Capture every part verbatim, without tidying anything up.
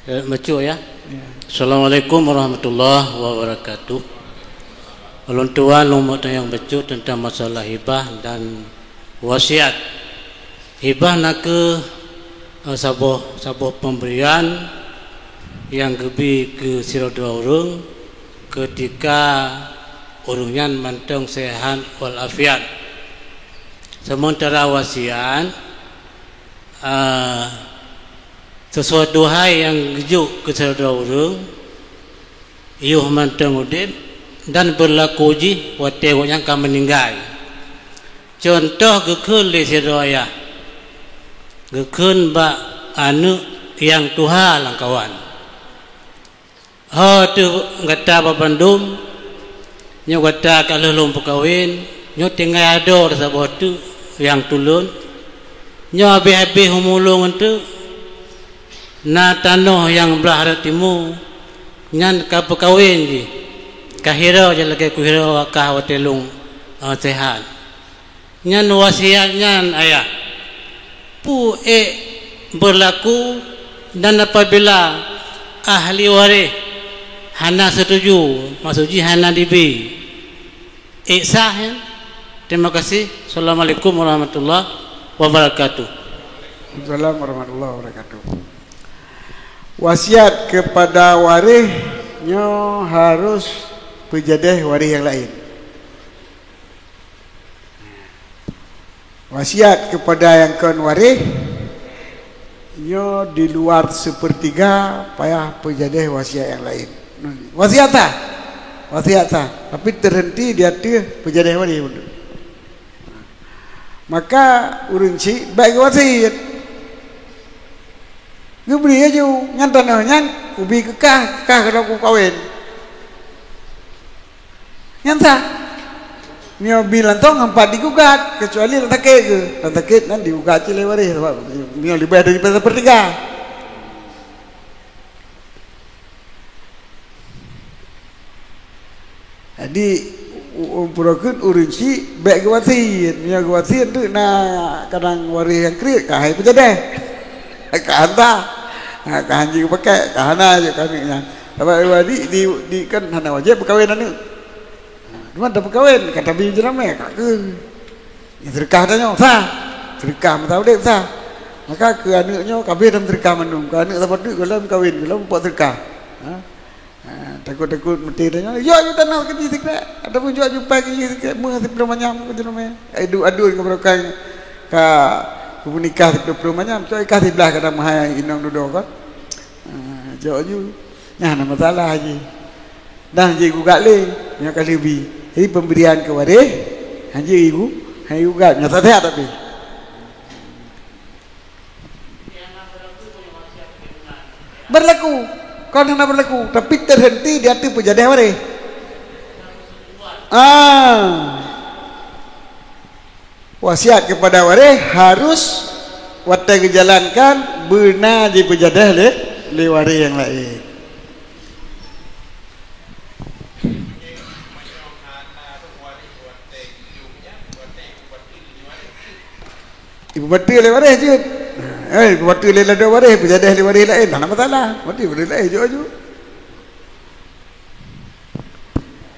Eh, bacut, ya. Ya. Assalamualaikum warahmatullahi wabarakatuh. Ulôn tuan lôn meuteumanyong bacut teuntang masalah hibah dan wasiat. Hibah nakeuh, eh, saboh, saboh pemberian nyang geubi keu sidroe-droe ureuëng keutika ureuëng nyan mantong sehat walafiat. Sementara wasiat, eh, sesuatu hai nyang geujok keu sidroe ureuëng yoh mantong udeb dan beurlaku jih watée gobnyan ka meuninggai. Cuntoh geukheun lé sidroe ayah, geukheun bak aneuëk nyang tuha lamkawan, "Ho teuh gata banmandum, nyoe gata ka lheueh lôn peukawen, nyoe tinggai adoe saboh teuk nyang tulôn. Nyoe habéh-habéh umu lôn ngon teuk, na tanoh nyang blah rot timu, nyan ka peukawen jih, ka hireue jih lagée kuhireue kah watée lôn, eh, sehat." Nyan wasiat nyan, ayah. Peue ék beurlaku dan apabila ahli waréh hana seutuju, maksud jih hana dibi, ék sah nyan? Terima kasih. Assalamualaikum warahmatullahi wabarakatuh. Waalaikumsalam warahmatullahi wabarakatuh. Wasiat kepada waréh nyoe harus peujadeh waréh nyang laén. Wasiat kepada nyang kon waréh, nyoe di luar sepertiga payah peujadeh wasiat nyang laén. Wasiat sah, wasiat sah, tapi terhenti di ateueh peujadeh waréh. Maka ureuëng chik bék geuwasiet. Geubri laju, nyan tanoh nyan kubi keu kah, kah keudroe kukawen. Nyan sah. Meunyoe bi langsong hampat digugat, keucuali lam sakét geuh. Lam sakét nyan digugat cit lé waréh, sabab meunyoe leubeh daripada sepertiga. Jadi, u-, u-, uroe keuh ureuëng chik bék geuwasiet. Meunyoe geuwasiet tu na kadang waréh nyang kriet, ka hai peujadeh. Ka hana, ha, ka hanjeuet geupakai, ka hana jeuet keu aneuëk nyan. Sabab di, di, di, kan hana wajéb peukawen aneuëk. Ha, cuma tapeukawen, ka tabi jeulamé, ka keuh. Nyang seudeukah tanyoe, sah. Seudeukah masa udeb, sah. Maka keu aneuëk nyoe, ka abéh tameuseudeukah mandum. Keu aneuëk saboh teuk, gohlom kawen, gohlom pok seudeukah. Ha? Ha, takot-takot meuté tanyoe, "Yok, yok, tanoh keu jih sikrék." Ataupun, "Yok, jupai keu jih sikrék, meuh siplôh manyam keu jinoe." Ai, du-, aduen keu barokah ka, ka meunikah siplôh manyam, cok ikah siblaih kadang meuhai inong dudoe kan. Ha, jok ju. Nyan hana masalah jih. Dan jih gugat lé, nyoe ka leubi. Jadi pemberian keu waréh, han jih igu, han igu gugat. Nyoe sah-sah tapi. Berlaku. Kon hana berlaku, tapi terhenti di ateueh peujadeh waréh. Ah. Wasiat kepada waréh harus watée geujalankan beuna jipeujadeh lé, lé waréh nyang laén. Ipeubeuteue lé waréh jeuet. Eh, ipeubeuteue lé ladôm waréh, peujadeh lé waréh laén, hana masalah. Berarti waréh laén jok aju.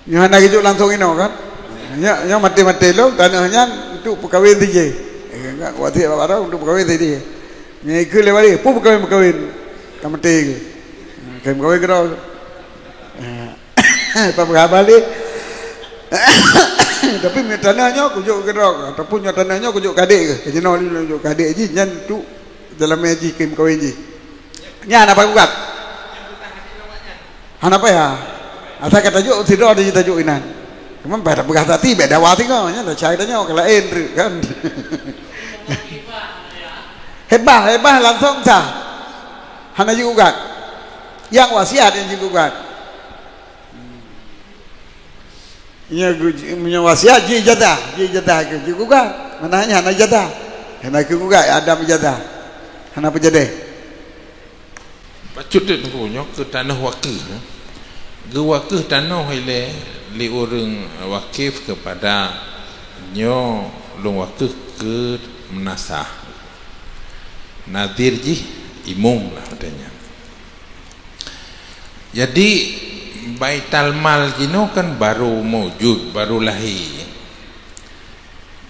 Nyoe hana geujok langsong inoe kan? Nyoe, nyoe maté-maté lom, tanoh nyan untuk peukawen sijé. Eh, enggak, wasiet bak baroe untuk peukawen sijé. Nyoe ikheun lé waréh, peue peukawen-peukawen? Ka maté keuh. Ka meukawen keudroe. Eh, peugah haba lé. Tapi meunyoe tanoh nyoe kujok keudroe, ataupun nyoe tanoh nyoe kujok keu adék keuh. Jinoe lé kujok keu adék jih, nyan untuk dalam jih keu meukawen jih. Nyan apa ugat? Hana payah. Asai ka tajok sidroe di tajok inan. Cuma payah tapeugah saksi, bék dawa singoh, nyan dah cai tanyoe ka laén treuk kan. Hibah, hibah langsong sah. Hana jiugat. Nyang wasiat nyang jiugat. Nyoe gu-, meunyoe wasiat ji ijazah, ji ijazah keu jiugat. Mana hana ijazah. Hana keu gugat, adam ijazah. Hana peujadeh. Bacut teuk Teungku, nyoe keu tanoh wakeuh. Geuwakeuh tanoh ilée lé ureuëng wakif keupada nyoe lôn wakeuh keu meunasah. Nazir jih imum lah watée nyan. Jadi, Baitalmal jinoe kan baru mujud, baru lahé.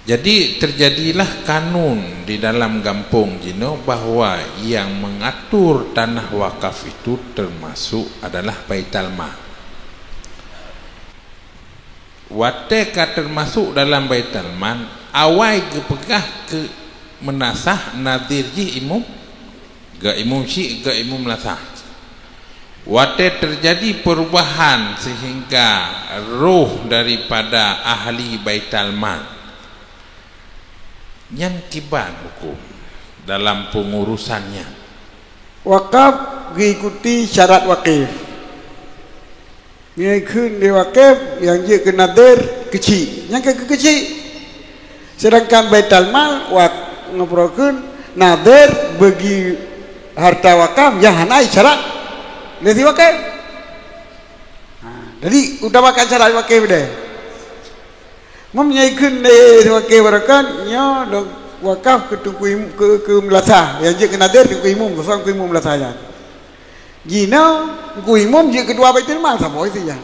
Jadi, terjadilah kanun di dalam gampông jinoe bahwa yang mengatur tanah wakaf itu termasuk adalah Baitalmal. Watée ka teumasok dalam Baitalmal, awai geupeugah keu meunasah nadhir jih imum, geu imum syiek, geu imum meunasah. Watée teujadi peurubahan seuhingga roh daripada ahli Baitalmal, nyan kiban huköm dalam peungurusan nyan. Wakaf geuikuti syarat wakif. Meunyoe kheun lé wakif nyang jeuet keu nadhir keuchik, nyan ka keuchik. Sedangkan Baitalmal wak-, ngon peurunoe kheun nadhir bagi harta wakaf nyang hana isyarat lé si wakif. Ha, jadi utamakan syarat wakif deh. Meunyoe kheun lé si wakif barokan, nyoe lôn wakaf keu teungku im-, keu, keu meulasah, nyang jeuet keu nadhir teungku imum, kosong teungku imum meulasah nyan. Jinoe, teungku imum jeuet keudua Baitul Mal, saboh isi nyan.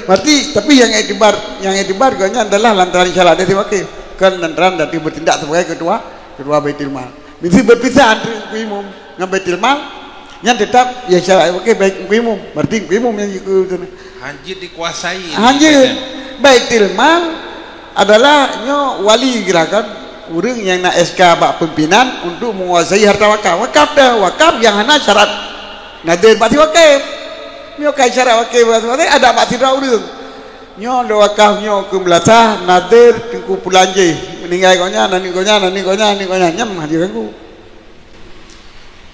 Berarti, tapi nyang iktibar, nyang iktibar gobnyan adalah lantaran isyarat dari wakil, kon lantaran dari bertindak sebagai ketua, ketua Baitul Mal. Mesti berpisah antara teungku imum ngon Baitul Mal, nyan tetap ya syarat wakil baik teungku imum. Berarti teungku imum nyang jeuet keu, hanjeuet dikuasai. Hanjeuet. Baitul Mal adalah nyoe wali gerakan, ureuëng nyang na S K bak pimpinan untuk menguasai harta wakaf. Wakaf dah, wakaf nyang hana syarat nadhir bak si wakif. Nyoe ka syarat wakif bak si wakif, ada bak sidroe ureuëng. Nyoe lôn wakaf nyoe keu meulasah nadhir teungku pulan jih. Meuninggai gobnyan, aneuk gobnyan, aneuk gobnyan, aneuk gobnyan. Nyan mah jeuet ganggu.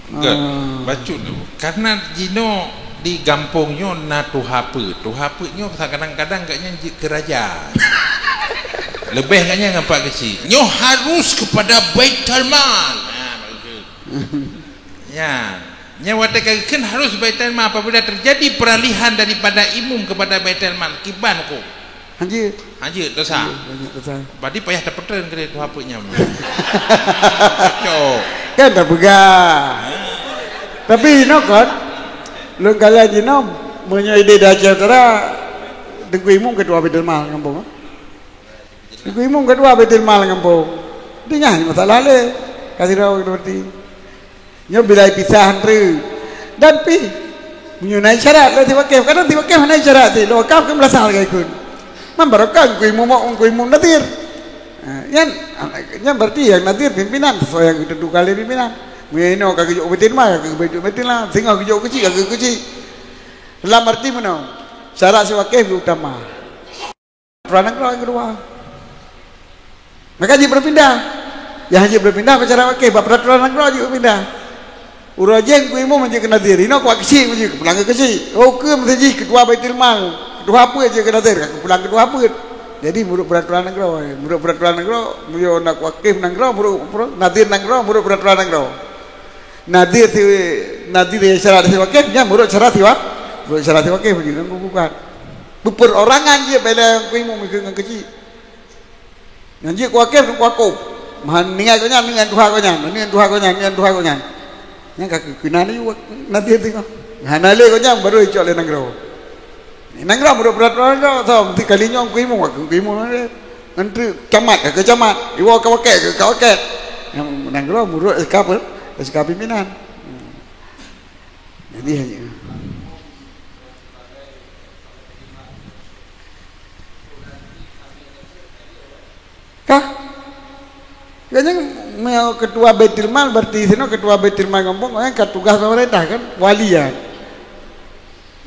Enggak, ah, bacut tu. Karena jinoe di gampông nyoe na tuha peuet. Tuha peuet nyoe kadang-kadang gobnyan jeuet keu raja. Leubeh gobnyan ngon Pak Keuchik. Nyoe harus kepada Baitul Mal. Ha, bagus. Ya. Nyan watée ka geukheun harus Baitul Mal. Apabila terjadi peralihan daripada imum kepada Baitul Mal, kiban huköm. Hanjeuet. Hanjeuet dosa. Hanjeuet, hanjeuet dosa. Berarti payah tapeutrön keu tuha peuet nyan. Cocok. Kan tapeugah. Tapi inoe kon, lôn kalon jinoe, meunyoe idéh di Aceh Utara, teungku imum ketua Baitul Mal gampông, eh? Teungku imum ketua Baitul Mal gampông. Di nyan masalah lé. Ka sidroe berarti. Nyoe bila ipisah han treuk. Dan pih, meunyoe na isyarat lé si wakif, kadang si wakif hana isyarat si, lôn wakaf keu meulasah lagée kheun. Man barokah teungku imum mok, teungku imum nadhir. Ha, nyan, nyan berarti nyang nadhir pimpinan, sesuai nyang geutentukan lé pimpinan. Meunyoe inoe ka geujok Baitul Mal, ka geujok Baitul Mal, singoh geujok keuchik, ka geujok keuchik. Lam arti meunoe, syarat si wakif geuutama. Peraturan nanggroe nyang keudua. Maka jeuet beupindah. Nyang jeuet beupindah bak syarat wakif, bak peraturan nanggroe jeuet beupindah. Uroe jéh teungku imum jeuet keu nadhir, inoe kuat keuchik jeuet keu pulang keu keuchik. Oh, keu meuseujih ketua Baitul Mal, ketua peuet jeuet keu nadhir, ka keu pulang ketua peuet. Jadi meunurot peraturan nanggroe, meunurot peraturan nanggroe, meunyoe na wakif nanggroe, meunurot, meunurot nadhir nanggroe, meunurot peraturan nanggroe. Nadhir si, nadhir nyang syarat si wakif, nyan meunurot syarat si wa-, meunurot syarat si wakif jeuet ngon bukan. Beuperorangan jeuet beda nyang teungku imum ngon keuchik. Nyang jeuet keu wakif, keu wakuf. Meuninggai gobnyan, nyan tuha gobnyan, nyan tuha gobnyan, nyan tuha gobnyan. Nyan ka keunan laju nadhir teungoh. Hana lé gobnyan baru icok lé nanggroe. Nanggroe meunurot peraturan nanggroe, so, meusti kali nyoe teungku imum, ka keu teungku imum. Ngon treuk camat, ka keu camat. Iwoe ka wakét, ka keu wakét. Nyang nanggroe meunurot S K pe-, S K pimpinan. Hmm. Jadi, hanya. Kah? Kan nyang meunyoe ketua Baitul Mal, berarti sinoe ketua Baitul Mal gampông, kan ka tugaih pemerintah kan, wali kan.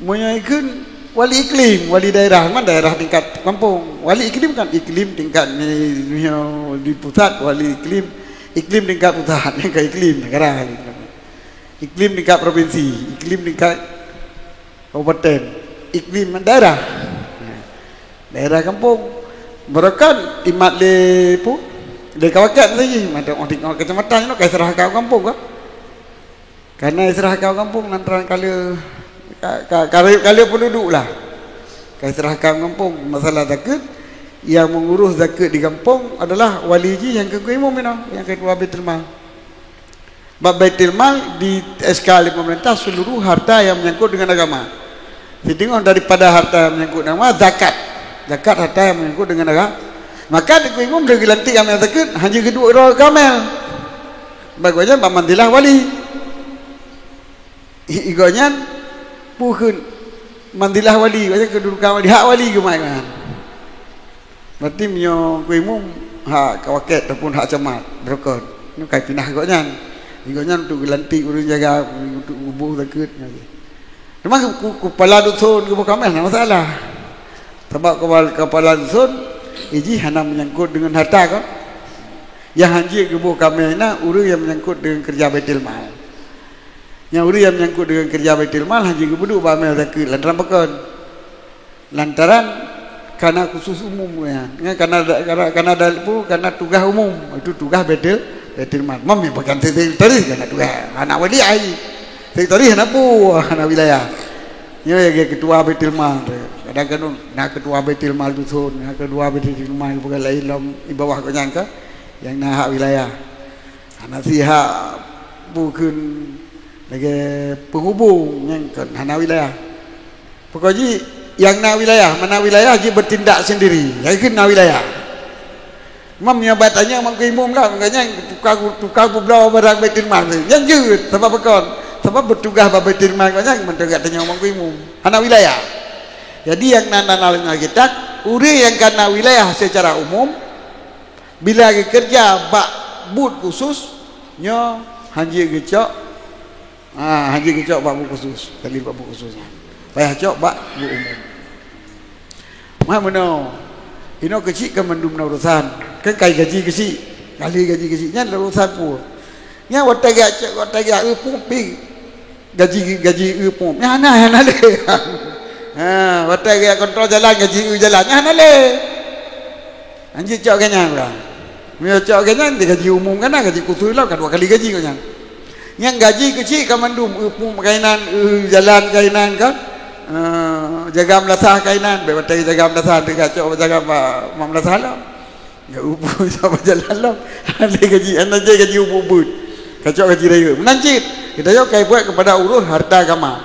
Meunyoe ikheun wali iklim, wali daerah, kan daerah tingkat gampông. Wali iklim kan iklim tingkat ni, meunyoe di pusat, wali iklim, iklim tingkat pusat, kan iklim negara. Iklim tingkat provinsi, iklim tingkat kabupaten, iklim daerah. Daerah gampông. Barokon imat lé pu-, lé ka wakét saji, mantong tingkat kecamatan nyoe ka iserah keu gampông ka. Karena iserah keu gampông lantaran ka lheueh, ka, ka, ka lheueh, ka lheueh penduduk lah. Ka iserah keu gampông. Masalah zakeuet, yang mengurus zakeuet di gampông adalah wali jih nyang keu imum inoe, nyang ketua Baitul Mal. Bak Baitul Mal di S K lé pemerintah seluruh harta yang menyangkut dengan agama. Siteungoh daripada harta yang menyangkut agama, zakat. Zakat harta yang menyangkut dengan agama. Maka Teungku Imum lheueh geulantik amel zakat, hana geuduek droe keu amel. Bak gobnyan bak manzilah wali. I-, i gobnyan peue kheun manzilah wali, gobnyan keududukan wali, hak wali geumat gobnyan. Berarti meunyoe Teungku Imum hak kawaket ataupun hak camat, beurukon, nyoe ka pinah gobnyan. Gobnyan untuk geulantik ureuëng jaga, untuk geuboh zakat. Teuma ku-, ku-, kepala dusun geuboh keu amel hana masalah. Sabab kepala, kepala dusun, jih hana menyangkut dengan harta kan. Nyang hana jeuet geuboh keu amel na ureuëng nyang menyangkut dengan kerja Baitul Mal. Nyang ureuëng nyang menyangkut dengan kerja Baitul Mal hana jeuet geupeuduek bak amel zakat lantaran pakon? Lantaran kana khusus umum nyan. Nyan kana da-, kana, kana da-, pu-, kana tugaih umum, itu tugaih Baitul, Baitul Mal. Mam nyan bukan sekretaris, kana tugaih, hana wali ai. Sekretaris hana pu-, hana wilayah. Nyoe nyang ketua Baitul Mal tu. Kadang-kadang na ketua Baitul Mal dusun, na ketua Baitul Mal bukan lain lom di bawah gobnyan ka, nyang na hak wilayah. Hana sihak bukon lagée penghubung nyang kon hana wilayah. Pokok jih nyang na wilayah, mana wilayah jih bertindak sendiri. Nyang kheun na wilayah. Mam nyoe bak tanyoe Teungku Imum lah, makanya tukang, tukang peubloe barang Baitul Mal. Nyang jeuet, sabab pakon? Sabab bertugas bak Baitul Mal, makanya mantong gak tanyoe Teungku Imum. Hana wilayah. Jadi nyang na, na, na, na kitab, ureuëng nyang kana wilayah secara umum, bila geukeureuja bak buet khusus, nyoe hana jeuet geucok, ha, hana jeuet geucok bak buet khusus, talib bak buet khusus nyan. Payah cok bak buet umum. Meunoe, inoe keuchik kan mandum na urosan. Kan kai gaji keuchik, kali gaji keuchik nyan lé urosan peue. Nyan watée geujak cok, watée geujak eu pun pi gaji, gaji eu pun. Nyan hana, hana lé. Ha, watée geujak kontrol jalan, gaji eu jalan. Nyan hana lé. Hana jeuet cok gobnyan lah. Meunyoe cok gobnyan, di gaji umum kan na, gaji khusus lom ka dua kali gaji gobnyan. Nyang gaji keuchik ka mandum, eu pun kainan, eu jalan kainan kan. Eh, jaga meulasah kainan, bék watée jaga meulasah, teuka cok jaga ma-, ma meulasah lom. Ya, eu pun sama jalan lom. Hana gaji, hana jai gaji ubit-ubit. Ka cok gaji rayeuk. Meunan cit, geutanyoe kai buet keupada urus harta agama.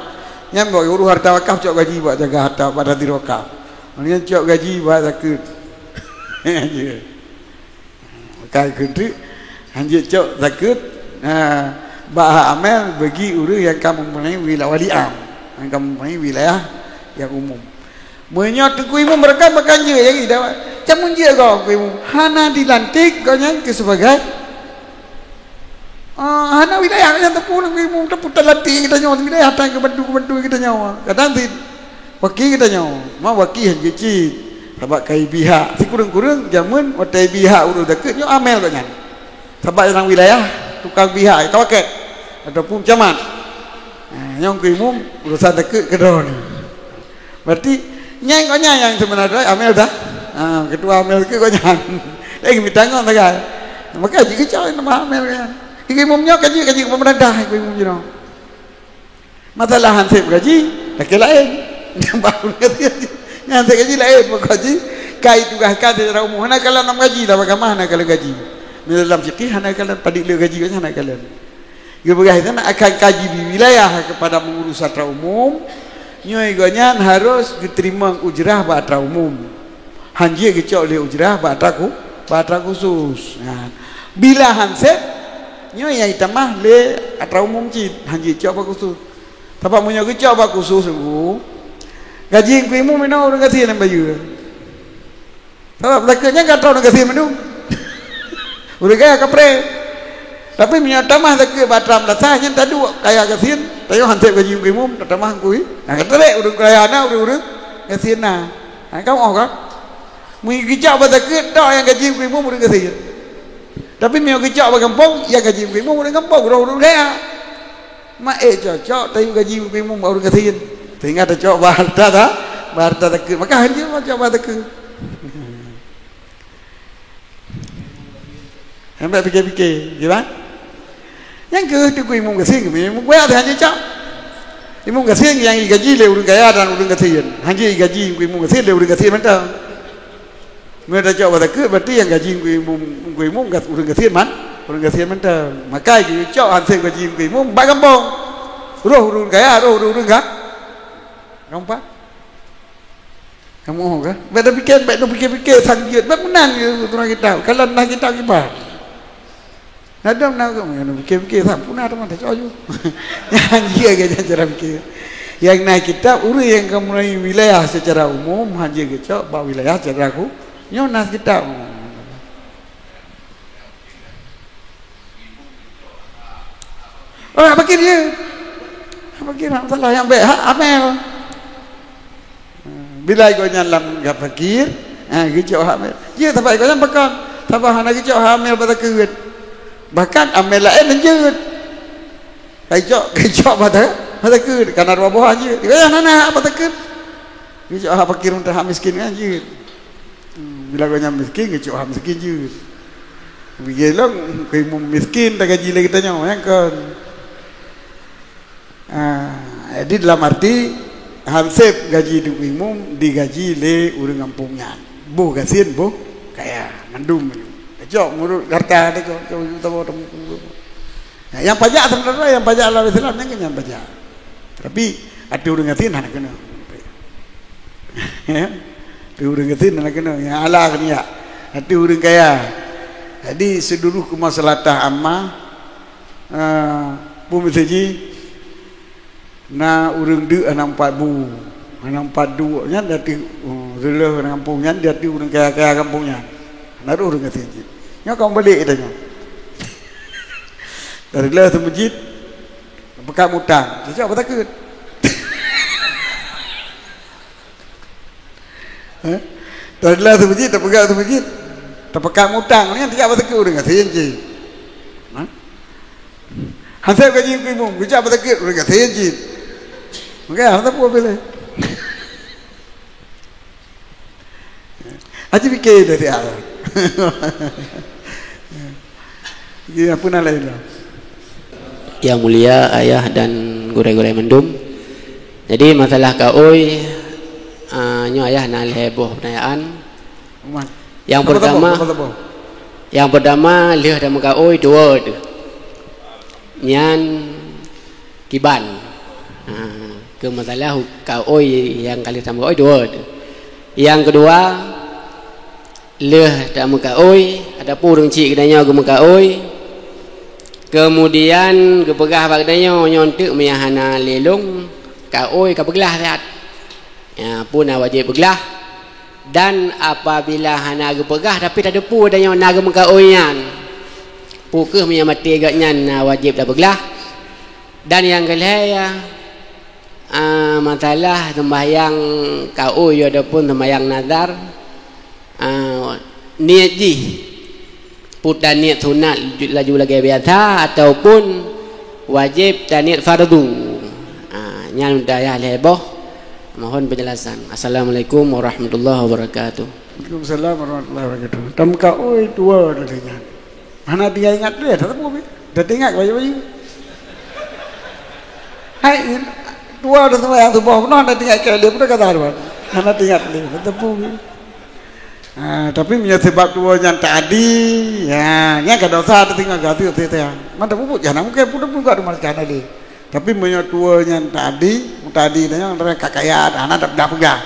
Nyan bak urus harta wakaf cok gaji bak jaga harta bak diri wakaf. Mendingan cok gaji bak zakeuet. Ka keuneuk hanjeuet cok zakeuet, ha, bak hak amel bagi ureuëng nyang ka mempunyai wila-, wali am, nyang ka mempunyai wilayah nyang umum. Meunyoe Teungku Imum beureukat, maka jeuet nyang idawat. Cam jeuet goe Teungku Imum hana dilantik gobnyan keu sebagai Ah, hana wilayah nyang teupeu Teungku Imum, teupeu talantik geutanyoe, wilayah tan keubantu-keubantu geutanyoe. Kadang cit waki geutanyoe, ma waki han jeuet cit. Sabab kai bihak, sikureueng-kureueng jameun watée bihak ureuëng zakeuet nyoe amel gobnyan. Sabab nyang wilayah tukang bihak, kawaket ataupun camat. Ah, nyoe Teungku Imum urusan zakeuet keudroe nyoe. Berarti nyang gobnyan nyang seubeuna droe amel dah. Ha, ketua amel keu gobnyan. Lagi mita ngon sagai. Maka jih keucok nama amel nyan. Teungku Imum nyoe kaji, kaji pemerintah Teungku Imum jinoe. Masalah hansép gaji, lakée laén. Nyang baru gaji, nyang hansép gaji laén, pokok jih kai tugaskan secara umum. Hana kalon nam gaji, lam agama hana kalon gaji. Dalam fikih hana kalon, padit le gaji, hana kalon. Geupeugah itu nak akan kaji di wilayah kepada mengurus atra umum, nyoe gobnyan harus geuteurimong ujrah bak atra umum. Hanjeuet geucok lé ujrah bak atra khu-, bak atra khusus. Nah, bila hansép, nyoe nyang jitamah lé atra umum cit, hanjeuet cok bak khusus. Sabab meunyoe geucok bak khusus, Teungku, gaji Teungku Imum inoe ureuëng gasien nyang bayeue. Sabab zakeuet nyan ka troh gasien mandum. Ureuëng kaya kapreh. Tapi meunyoe tamah zakeuet bak atra meulasah nyan taduek kaya gasien, tanyoe hansép gaji Teungku Imum, tatamah Teungku. Nah, ka trek ureuëng kaya na, ureuëng-ureuëng gasien na. Ha, ka moh ka? Meunyoe geucok bak zakeuet, tok nyang gaji Teungku Imum ureuëng gasien. Tapi meunyoe geucok bak gampông, nyang gaji Teungku Imum ureuëng gampông, ureuëng-ureuëng kaya. Mak, eh, cocok tayue gaji Teungku Imum bak ureuëng gasien. Sehingga tacok bak harta ta-, bak harta zakeuet. Maka hanjeuet cok bak zakeuet. Sampai pikir-pikir, ya kan? Nyang keu Teungku Imum gasien, Imum kaya hanjeuet cok. Imum gasien nyang gaji lé ureuëng kaya dan ureuëng gasien. Hanjeuet gaji Teungku Imum gasien lé ureuëng gasien mantong. Meunyoe tacok bak zakeuet, berarti nyang gaji Teungku Imum, Teungku Imum gas-, ureuëng gasien man-, Ureuëng gasien mantong. Maka geucok hanseb gaji keu imum bak gampông. Roh ureuëng kaya, roh ureuëng-ureuëng ga-, gampông. Kamoe ka? Bèk tapike, bèk tapike-pike sang jeuet. Bèk meunan geuturan kitab. Kalau na kitab kiban. Nadam na kamoe nyang pikir-pikir sampuna teuma tacok aju. Nyan jeuet ke nyan cara pikir. Nyang na kitab ureuëng nyang ka mulai wilayah secara umum, hana geucok bak wilayah secara khu-, nyoe na kitab. Oh, hak fakir je. Hak fakir hak masalah nyang bèk hak amel. Bila gobnyan lam hak fakir, ha, geucok hak amel. Jeuet saban gobnyan pakon. Saban hana geucok hak amel bak takheun. Bahkan amel laén jeuet. Ka geucok, ka geucok bak ta-, bak takheun. Ka na dua boh jeuet. Gobnyan hana hak bak takheun. Geucok hak fakir mantong hak miskin kan jeuet. Hmm, bila gobnyan miskin, geucok hak miskin jeuet. Bigé lom, keu imum miskin tagaji lé geutanyoe, nyang kon. Ah, jadi dalam arti, hanseb gaji di imum digaji lé ureuëng gampông nyan. Boh gasien, boh kaya, mandum. Geucok meunurot harta, geucok, geucok, geucok, geucok. Nah, nyang pajak sebenarnya, nyang pajak lam Islam, nyang nyan pajak. Tapi, ateueh ureuëng gasien hana keuneuk. Ya. Ateueh ureuëng gasien hana keuneuk. Nyang ala keuneuk. Ateueh ureuëng kaya. Jadi, seluruh kemaslahatan ammah, eh, peue meuseujih, na ureuëng deuk hana meupat bu, hana meupat duek, nyan di ateueh, oh, reuloh lam gampông nyan, di ateueh ureuëng kaya-kaya gampông nyan. Hana rôh ureuëng gasien cit. Nyoe ka meubalek geutanyoe. Dari reuloh seumeujid, Peugah mutang, cocok apa takheun? Eh? Tadi lah seumeujid, tapeugah seumeujid, tapeugah mutang, ni kan tidak apa takheun dengan senci. Ha? Hanseb gaji imum, cocok apa takheun dengan senci. Maka, apa tak boleh? Aji fikir dari Allah. Ya, apa nak lain lah? Yang mulia ayah dan gurée-gurée mandum. Jadi, masalah kaôi, ah, nyoe ayah na lhée boh peutanyaan. Umat. Yang pertama, yang pertama, lheueh tameukaôi tuwoe teuh. Nyan kiban. Ha, keu masalah kaôi nyang ka lheueh tameukaôi dua tu. Nyang keudua, lheueh tameukaôi, ataupun ureuëng chik geutanyoe geumeukaôi, keumudian geupeugah bak geutanyoe, "Nyoe eunteuk meunyo hana lé lôn, kaôi ka beuglah that." Ya, peue na wajéb beuglah. Dan apabila hana geupeugah, tapi tateupeue tanyoe na geumeukaôi nyan, peu kheueh meunyo maté gobnyan na wajéb tabeuglah. Dan nyang keulhée, ya, ah, masalah seumbahyang kaôi ataupun seumbahyang nazar, ah, niet jih. Peu taniet sunat laju lagée biasa ataupun wajéb taniet fardu? Ha, nyan dayah lhée boh. Mohon penjelasan. Assalamualaikum warahmatullahi wabarakatuh. Waalaikumsalam warahmatullahi wabarakatuh. Tameukaôi tuwoe lagée nyan. Hana tinggai ingat lé, tateupeue. Dah ingat bayeue-bayeue. Hai, tuwoe dah sembahyang suboh peunoh, hana tinggai keu lé peunoh kata tuan. Hana ingat lé, tateupeue. Ha, tapi meunyoe sabab tuwoe nyan tadi, ha, nyan ka dosa teuh singoh gaki teuh. Man tapeubuet jahanam, mungken pun buka rumah jahanam lé. Tapi meunyoe tuwoe nyan tadi, meutadi nyan ka kaya, hana dah peugah.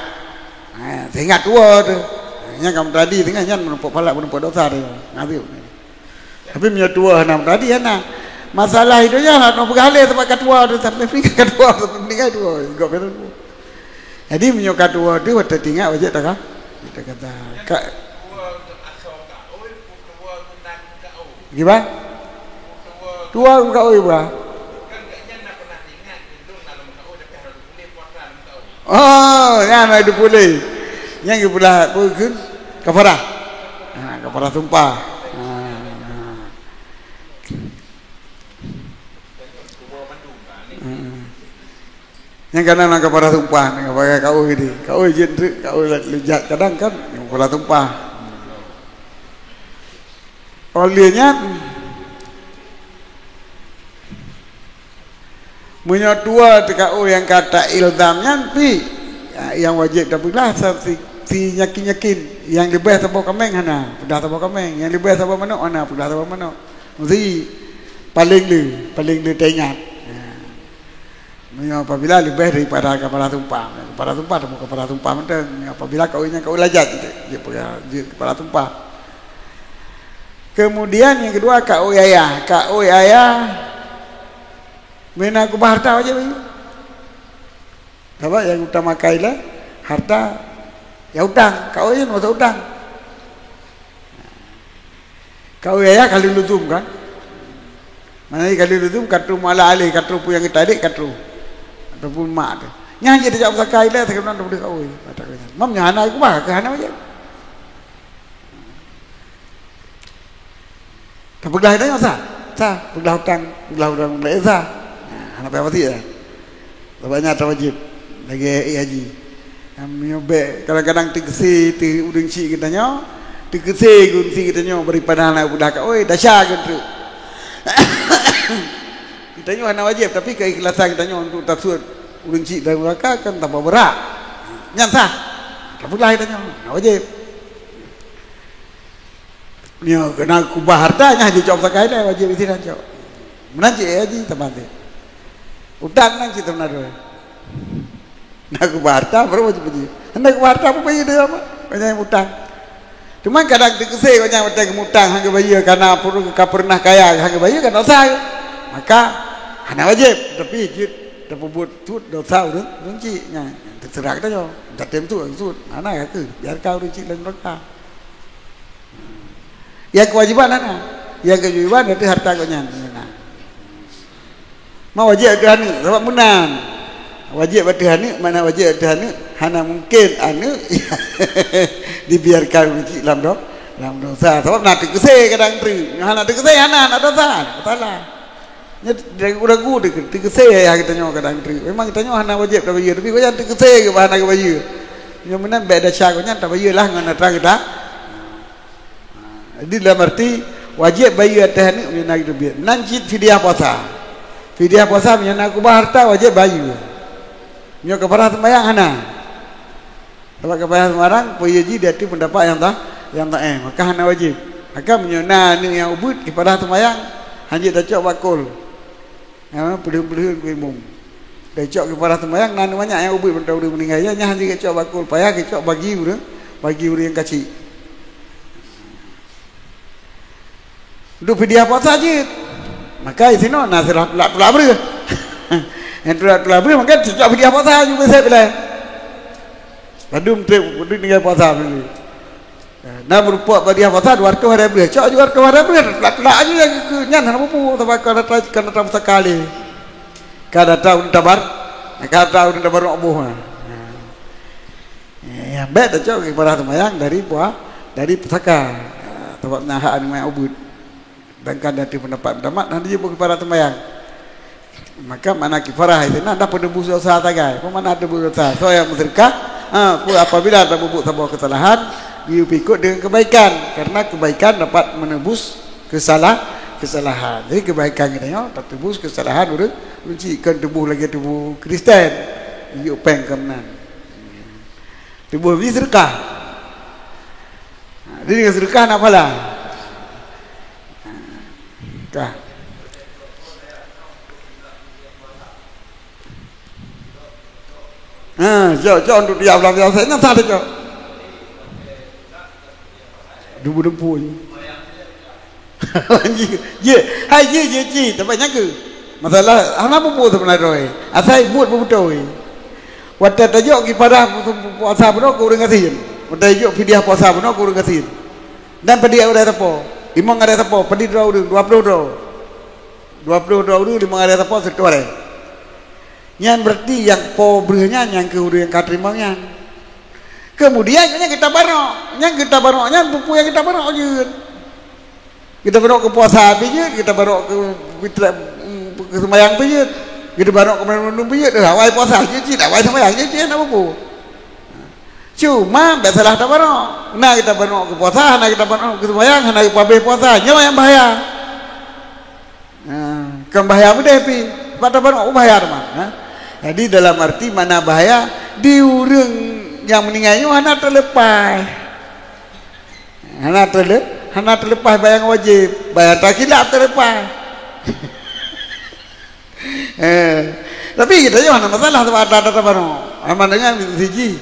Ha, sehingga tuwoe teuh. Ha, nyan ka meutadi, sehingga nyan menumpuk phala, menumpuk dosa teuh. Ngabi. Tapi meunyoe tuwoe hana meutadi, hana. Masalah itu nyan hana peugah lé sabab ka tuwoe teuh, sampai meninggai ka tuwoe, sampai meninggai tuwoe. Gop itu tuwoe. Jadi, meunyoe ka tuwoe teuh, watée teuingat wajéb taka-, takata. Ka-, kiban? Tuwoe meukaôi bah. Oh, nyan na itu pulih. Nyan geupeugah peue kheun? Kafarah. Ha, kafarah sumpah. Ha, ha. Ha. Nyang kana na kafarah sumpah, na kafarah kaôi tadi. Kaôi jeuet treuk, kaôi lé-, lé jat kadang kan, nyang kafarah sumpah. Óh lheueh nyan, meunyoe tuwoe teuh kaôi nyang ka tailzam nyan pih, ya, nyang wajéb tapeugah sa-, si, si yakin-yakin, nyang leubeh saboh kaméng hana, peugah saboh kaméng, nyang leubeh saboh manok hana, peugah saboh manok. Mesti paléng le, paléng le teuingat. Ya. Meunyoe apabila leubeh daripada kafarah sumpah, kafarah sumpah atawa kafarah sumpah mantong, meunyoe apabila kaôi nyan kaôi lajat, jeuet, jeuet kafarah sumpah. Kemudian nyang keudua, kaôi ayah. Kaôi ayah, meunan keubah harta wajéb bayeue. Sabab nyang utamakan lé harta, ya utang, kaôi nyan masa utang. Kaôi ayah ka lheueh luzum kan? Mana ka lheueh luzum, ka troh muamalah alèh, ka troh peue nyang geutalek, ka troh. Ataupun mak teuh. Nyan jih teucok pusaka ilèe, seukeunan teuh kaôi. Kata kata. Mam nyan hana keubah, keu hana wajéb. Tapeuglah tanyoe sah. Sah, peuglah utang, peuglah utang lé sah. Nah, hana payah wasiet dah. Sabab nyan atra wajéb lagèe ék haji. Nyang meunyoe bèk kadang-kadang teukeusé teuh ureueng chik geutanyoe, teukeusé ureueng chik geutanyoe bari padahai na udah ka, oi, desya keu treuk. Geutanyoe hana wajéb, tapi keuikhlasan geutanyoe untuk tasuet ureueng chik dari neuraka kan tambah beurat. Nyan sah. Tapi lah geutanyoe hana wajéb. Nyoe keunan keubah harta nyan jicok sakai deh, wajéb isi dan cok. Meunan cit haji teuma deh. Utang nan cit teuma deh. Nak keubah harta baru wajéb haji. Hendak keubah harta apa bayeue deh apa? Banyak yang utang. Cuma kadang teukeusé banyak utang mutang hang bayeue karena ka pernah kaya hang bayeue kan dosa. Maka hana wajéb tapi jeuet tapeubuet tut dosa ureueng ureueng chik nyan. Terserah kita nyoe. Tatem tut ureueng tut. Hana ka keu biarkan ureueng chik dalam neraka. Nyang keuwajéban hana. Nyang keuwajéban berarti harta gobnyan. Nah. Ma wajéb ateueh aneuk, sabab meunan. Wajéb ateueh aneuk, makna wajéb ateueh aneuk, hana mungken aneuk dibiarkan ureueng chik lam do-, lam dosa. Sabab na teukeusé kadang treuk. Nyoe hana teukeusé, hana, hana dosa. Hana masalah. Nyoe ragu-ragu teukeusé ayah geutanyoe kadang treuk. Memang geutanyoe hana wajéb tabayeue, tapi gobnyan teukeusé geuba hana geubayeue. Nyoe meunan bèk desya gobnyan tabayeue lah ngon atra geuta. Jadi dalam arti wajéb bayeue ateueh aneuk meunyoe na geuteubiet. Nan cit fidyah puasa. Fidyah puasa meunyoe na keubah harta wajéb bayeue. Meunyoe kafarah seumayang hana. Sabab kafarah seumayang peue jih di ateueh pendapat nyang ta-, nyang taéh, maka hana wajéb. Maka meunyoe na aneuk nyang ubit kafarah seumayang, hanjeuet tacok bak kol. Ha, peuleuheuen-peuleuheuen keu imum. Tacok kafarah seumayang na aneuk manyak nyang ubit mantong ureueng meuninggai, nyan hanjeuet tacok bak kol, payah tacok bagi ureueng, bagi ureueng nyang kacik. Untuk fidyah puasa jeuet. Maka di sinoe na sirah tulak-tulak breuh. Nyang tulak-tulak breuh maka cocok fidyah puasa ju biasa bilai. Padum trép duit tinggai puasa dulu. Na meureumpok fidyah puasa dua ratus hari breuh. Cok ju dua ratus hari breuh. Tulak-tulak aju nyang keu nyan hana bubu sabab ka data ka data pusaka lé. Ka data ureueng tabar, ka data ureueng tabarok boh. Eh, nyang bèk tacok kifarah seumayang dari puah, dari pusaka. Ah, sabab nyan hak aneuk manyak ubit. Sedangkan dari pendapat ulama hana jeuet bak kifarah seumayang. Maka makna kifarah itu nah dah penebus dosa sagai. Apa makna penebus dosa? Soe nyang meuseudeukah, ha, apabila ada berbuat saboh kesalahan, diikut dengan kebaikan. Karena kebaikan dapat menebus kesalah-, kesalahan. Jadi kebaikan kita nyoe tatebus kesalahan ureueng, ureueng chik kon tuboh lagèe tuboh Kristen. Yuk pèng keunan. Tuboh bri seudeukah. Ha, jadi dengan seudeukah na pahala. Ha. Ka. Ha, jok, jok untuk dia belah biasa. Ini sah dia, jok. Dubu-dubu ni. Ye, ye. Hai ye, ye, ci. Tapi nyang ke. Masalah, hana bubu sebenarnya. Asai buat beutôi. Watèe tajok kifarah puasa bunoe keu ureueng gasien. Watèe tajok fidyah puasa bunoe keu ureueng gasien. Dan padit ureueng sapo. Limong ureueng sapo, padit droe ureueng, dua ploh droe. Dua ploh droe ureueng, limong ureueng sapo, sireutoh ureueng. Nyan berarti nyang po breuh nyan, nyang keu ureueng nyang ka teurimong nyan. Kemudian nyan geutanyoe barok. Nyan geutanyoe barok nyan, peue-peue nyang geutanyoe barok jeuet. Geutanyoe barok keu puasa pih jeuet, geutanyoe barok keu fitrah, mm, keu seumayang pih jeuet. Geutanyoe barok keu meureumeung pih jeuet. Eh, awai puasa jeuet cit, awai seumayang jeuet cit, hana peue-peue. Cuma bèk salah tabarok. Na geutanyoe barok keu puasa, hana geutanyoe barok keu seumayang, hana geupabéh puasa. Nyoe nyang bahaya. Ha, kon bahaya beudeh pih. Bak tabarok bahaya teuma, ha. Jadi dalam arti makna bahaya, di ureueng nyang meuninggai nyoe hana teuleupah. Hana teule-, Hana teuleupah bak nyang wajéb, bak nyang takhilaf teuleupah. Eh, tapi geutanyoe hana masalah sabab atra tatabarok. Aman deungon siji.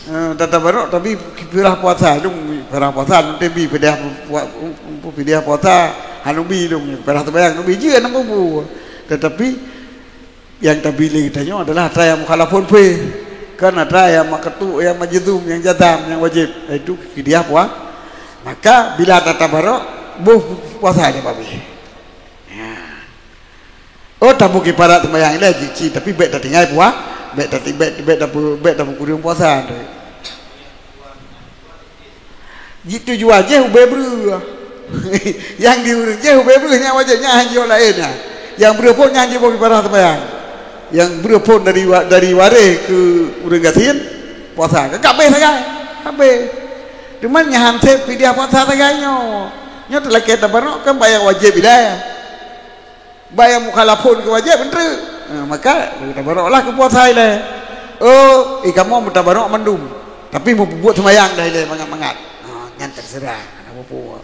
Eh, tatabarok tapi fidyah puasa, dong fidyah puasa, nanti bi fidyah pua-, fidyah puasa, hana bi dong, fidyah seumayang, dong bi jeuet nam bubu. Tetapi nyang tabi lé geutanyoe adalah atra nyang mukhalafun fih. Kan atra nyang maqtu', nyang majzum, nyang jazam, nyang wajéb, yaitu fidyah pua-, maka bila tatabarok, boh puasa lé babeh. Ya. Oh, taboh kifarat seumayang ilée cit, tapi bék tatinggai pua-, bék tati-, bék, bék tapu-, bék tapeukureueng puasa. Jitujuan jih ubé breueh. Nyang di ureuëng jih ubé breueh nyang wajéb, nyang hanjeuet laén nyan. Nyang breueh phon nyang jiboh kifarat seumayang. Nyang breueh phon dari wa-, dari waréh keu ureuëng gasien, puasa. Ka habéh sagai. Habéh. Teuma nyang han sép fidyah puasa sagai nyoe. Nyoe teulakée tabarok kan bak nyang wajéb ilée. Bak nyang mukhalafun keu wajéb, beutôi. Ha, maka, tabaroklah keu puasa ilée. Oh, i kamoe meutabarok mandum. Tapi meupeubuet seumayang dah ilée mangat-mangat. Ha, nyan terserah. Hana peue-peue.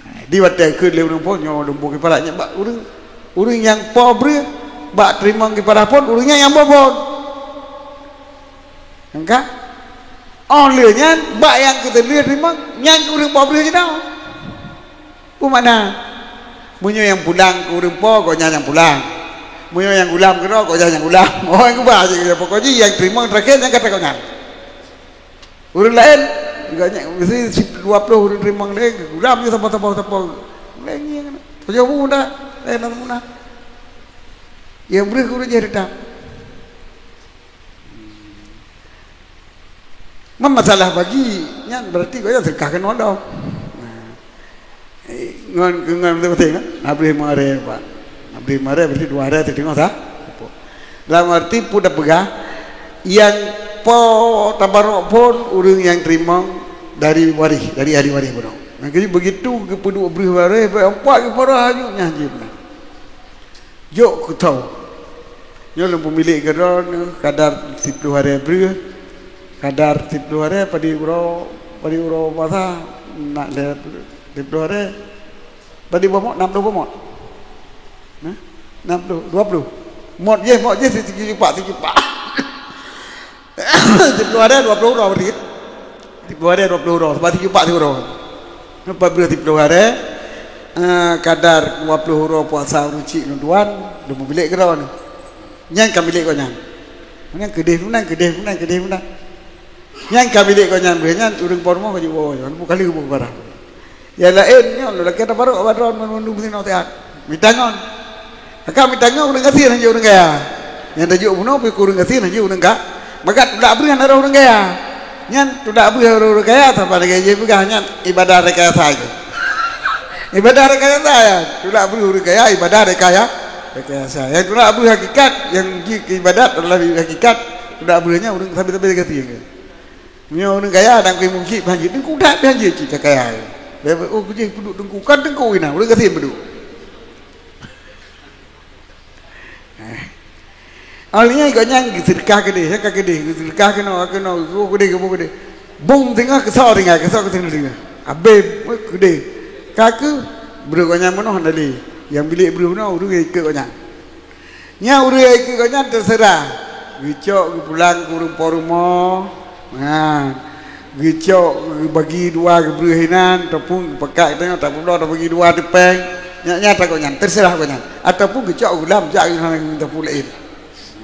Ha, di watée keu lé ureuëng po, nyoe lôn boh kifarat nyan bak ureuëng, ureuëng nyang po breueh, bak teurimong kifarat phon, ureuëng nyan nyang boh phon. Engka? Oh, lheueh nyan, bak nyang keuteulheueh teurimong, nyan keu ureuëng po breueh jinoe. Peue makna? Meunyoe nyang pulang keu ureuëng po, gobnyan nyang pulang. Meunyoe nyang gulam keudroe, gobnyan nyang gulam. Oh, nyang keubah cit, pokok jih nyang teurimong terakhir nyang ka gobnyan. Ureuëng laén, gobnyan, meusti dua ploh ureuëng teurimong lé, gulam je sapo-sapo, sapo. Laén ngieng. Tujoh peuet dah, laén lam meunan. Nyang breueh keu ureuëng jih teutap. Mun masalah bagi, nyan berarti gobnyan seudeukah keunoe dong. Nah, eh, ngon, ngon beutôi-beutôi kan? Nabri maré, Pak. Nabri maré berarti dua hari teudeungoe sa-, dalam arti peue tapeugah, nyang po tabarok phon ureuëng nyang teurimong dari waréh, dari ahli waréh bunoe. Maka begitu geupeuduek breueh waréh, empat geupeurah hanyut nyan jih meunan. Jok keu thôn. Nyoe lôn peumilék keudroe nyoe kadar siploh haré breueh, kadar siploh haré padum uroe, padum uroe puasa, nak lhèe siploh haré, padum boh mot, nam ploh boh mot. Nah, nam ploh, dua ploh. Mot jih, mot jih, sicupak, sicupak. Siploh haré dua ploh uroe berarti. Siploh haré dua ploh uroe, sabab sicupak siuroe. Nyoe pat breueh siploh haré, eh, kadar dua ploh uroe puasa ureuëng chik lôn tuan, lôn peumilék keudroe nyoe. Nyan ka milék gobnyan. Nyan keudeh meunan, keudeh meunan, keudeh meunan. Nyan ka milék gobnyan, breueh nyan ureuëng po rumoh ka jiwoe, bukan lé bukan barang. Nyang laén nyoe lôn lakée tabarok bak droeneuh mandum sinoe siat. Mita ngon. Ka mita ngon ureuëng gasien hanjeuet ureuëng kaya. Nyang tajok bunoe pih keu ureuëng gasien hanjeuet ureuëng ka-, maka tulak breueh na roh ureuëng kaya. Nyan tulak breueh roh ureuëng kaya, saba lagée jipeugah nyan ibadah rekayasa jih. Ibadah rekayasa nyan. Tulak breueh ureuëng kaya ibadah rekaya-, rekayasa. Nyang tulak breueh hakikat, nyang jih keu ibadat adalah hakikat, tulak breueh nyan ureuëng sabe-sabe gasien. Meunyoe ureuëng kaya dan keu meucit pih hanjeuet, teungku that pih hanjeuet cit ka kaya. Bèk, bèk, oh, keujeuh peuduek teungku, kan teungku inan, ureuëng gasien peuduek. Eh. Awak nyan gobnyan geuseudeukah keudeh, ya ka keudeh, geuseudeukah keunoe, keunoe, oh, keudeh, oh, keudeh. Bong teungoh keusoe tinggai, keusoe keusoe tinggai. Abéh, oh, keudeh. Ka keuh, breueh gobnyan meunoe hana lé. Nyang milék breueh meunoe, ureuëng nyang ikot gobnyan. Nyan ureuëng nyang ikot gobnyan teuseurah. Geucok geupulang keu ureuëng po rumoh. Ha. Geucok geubagi dua geubreueh inan, ataupun geupeugah tanyoe tapubloe tabagi dua teupeng. Nyan, nyan atra gobnyan, teuseurah gobnyan. Ataupun geucok geulam jak keu hana geuminta peue laén.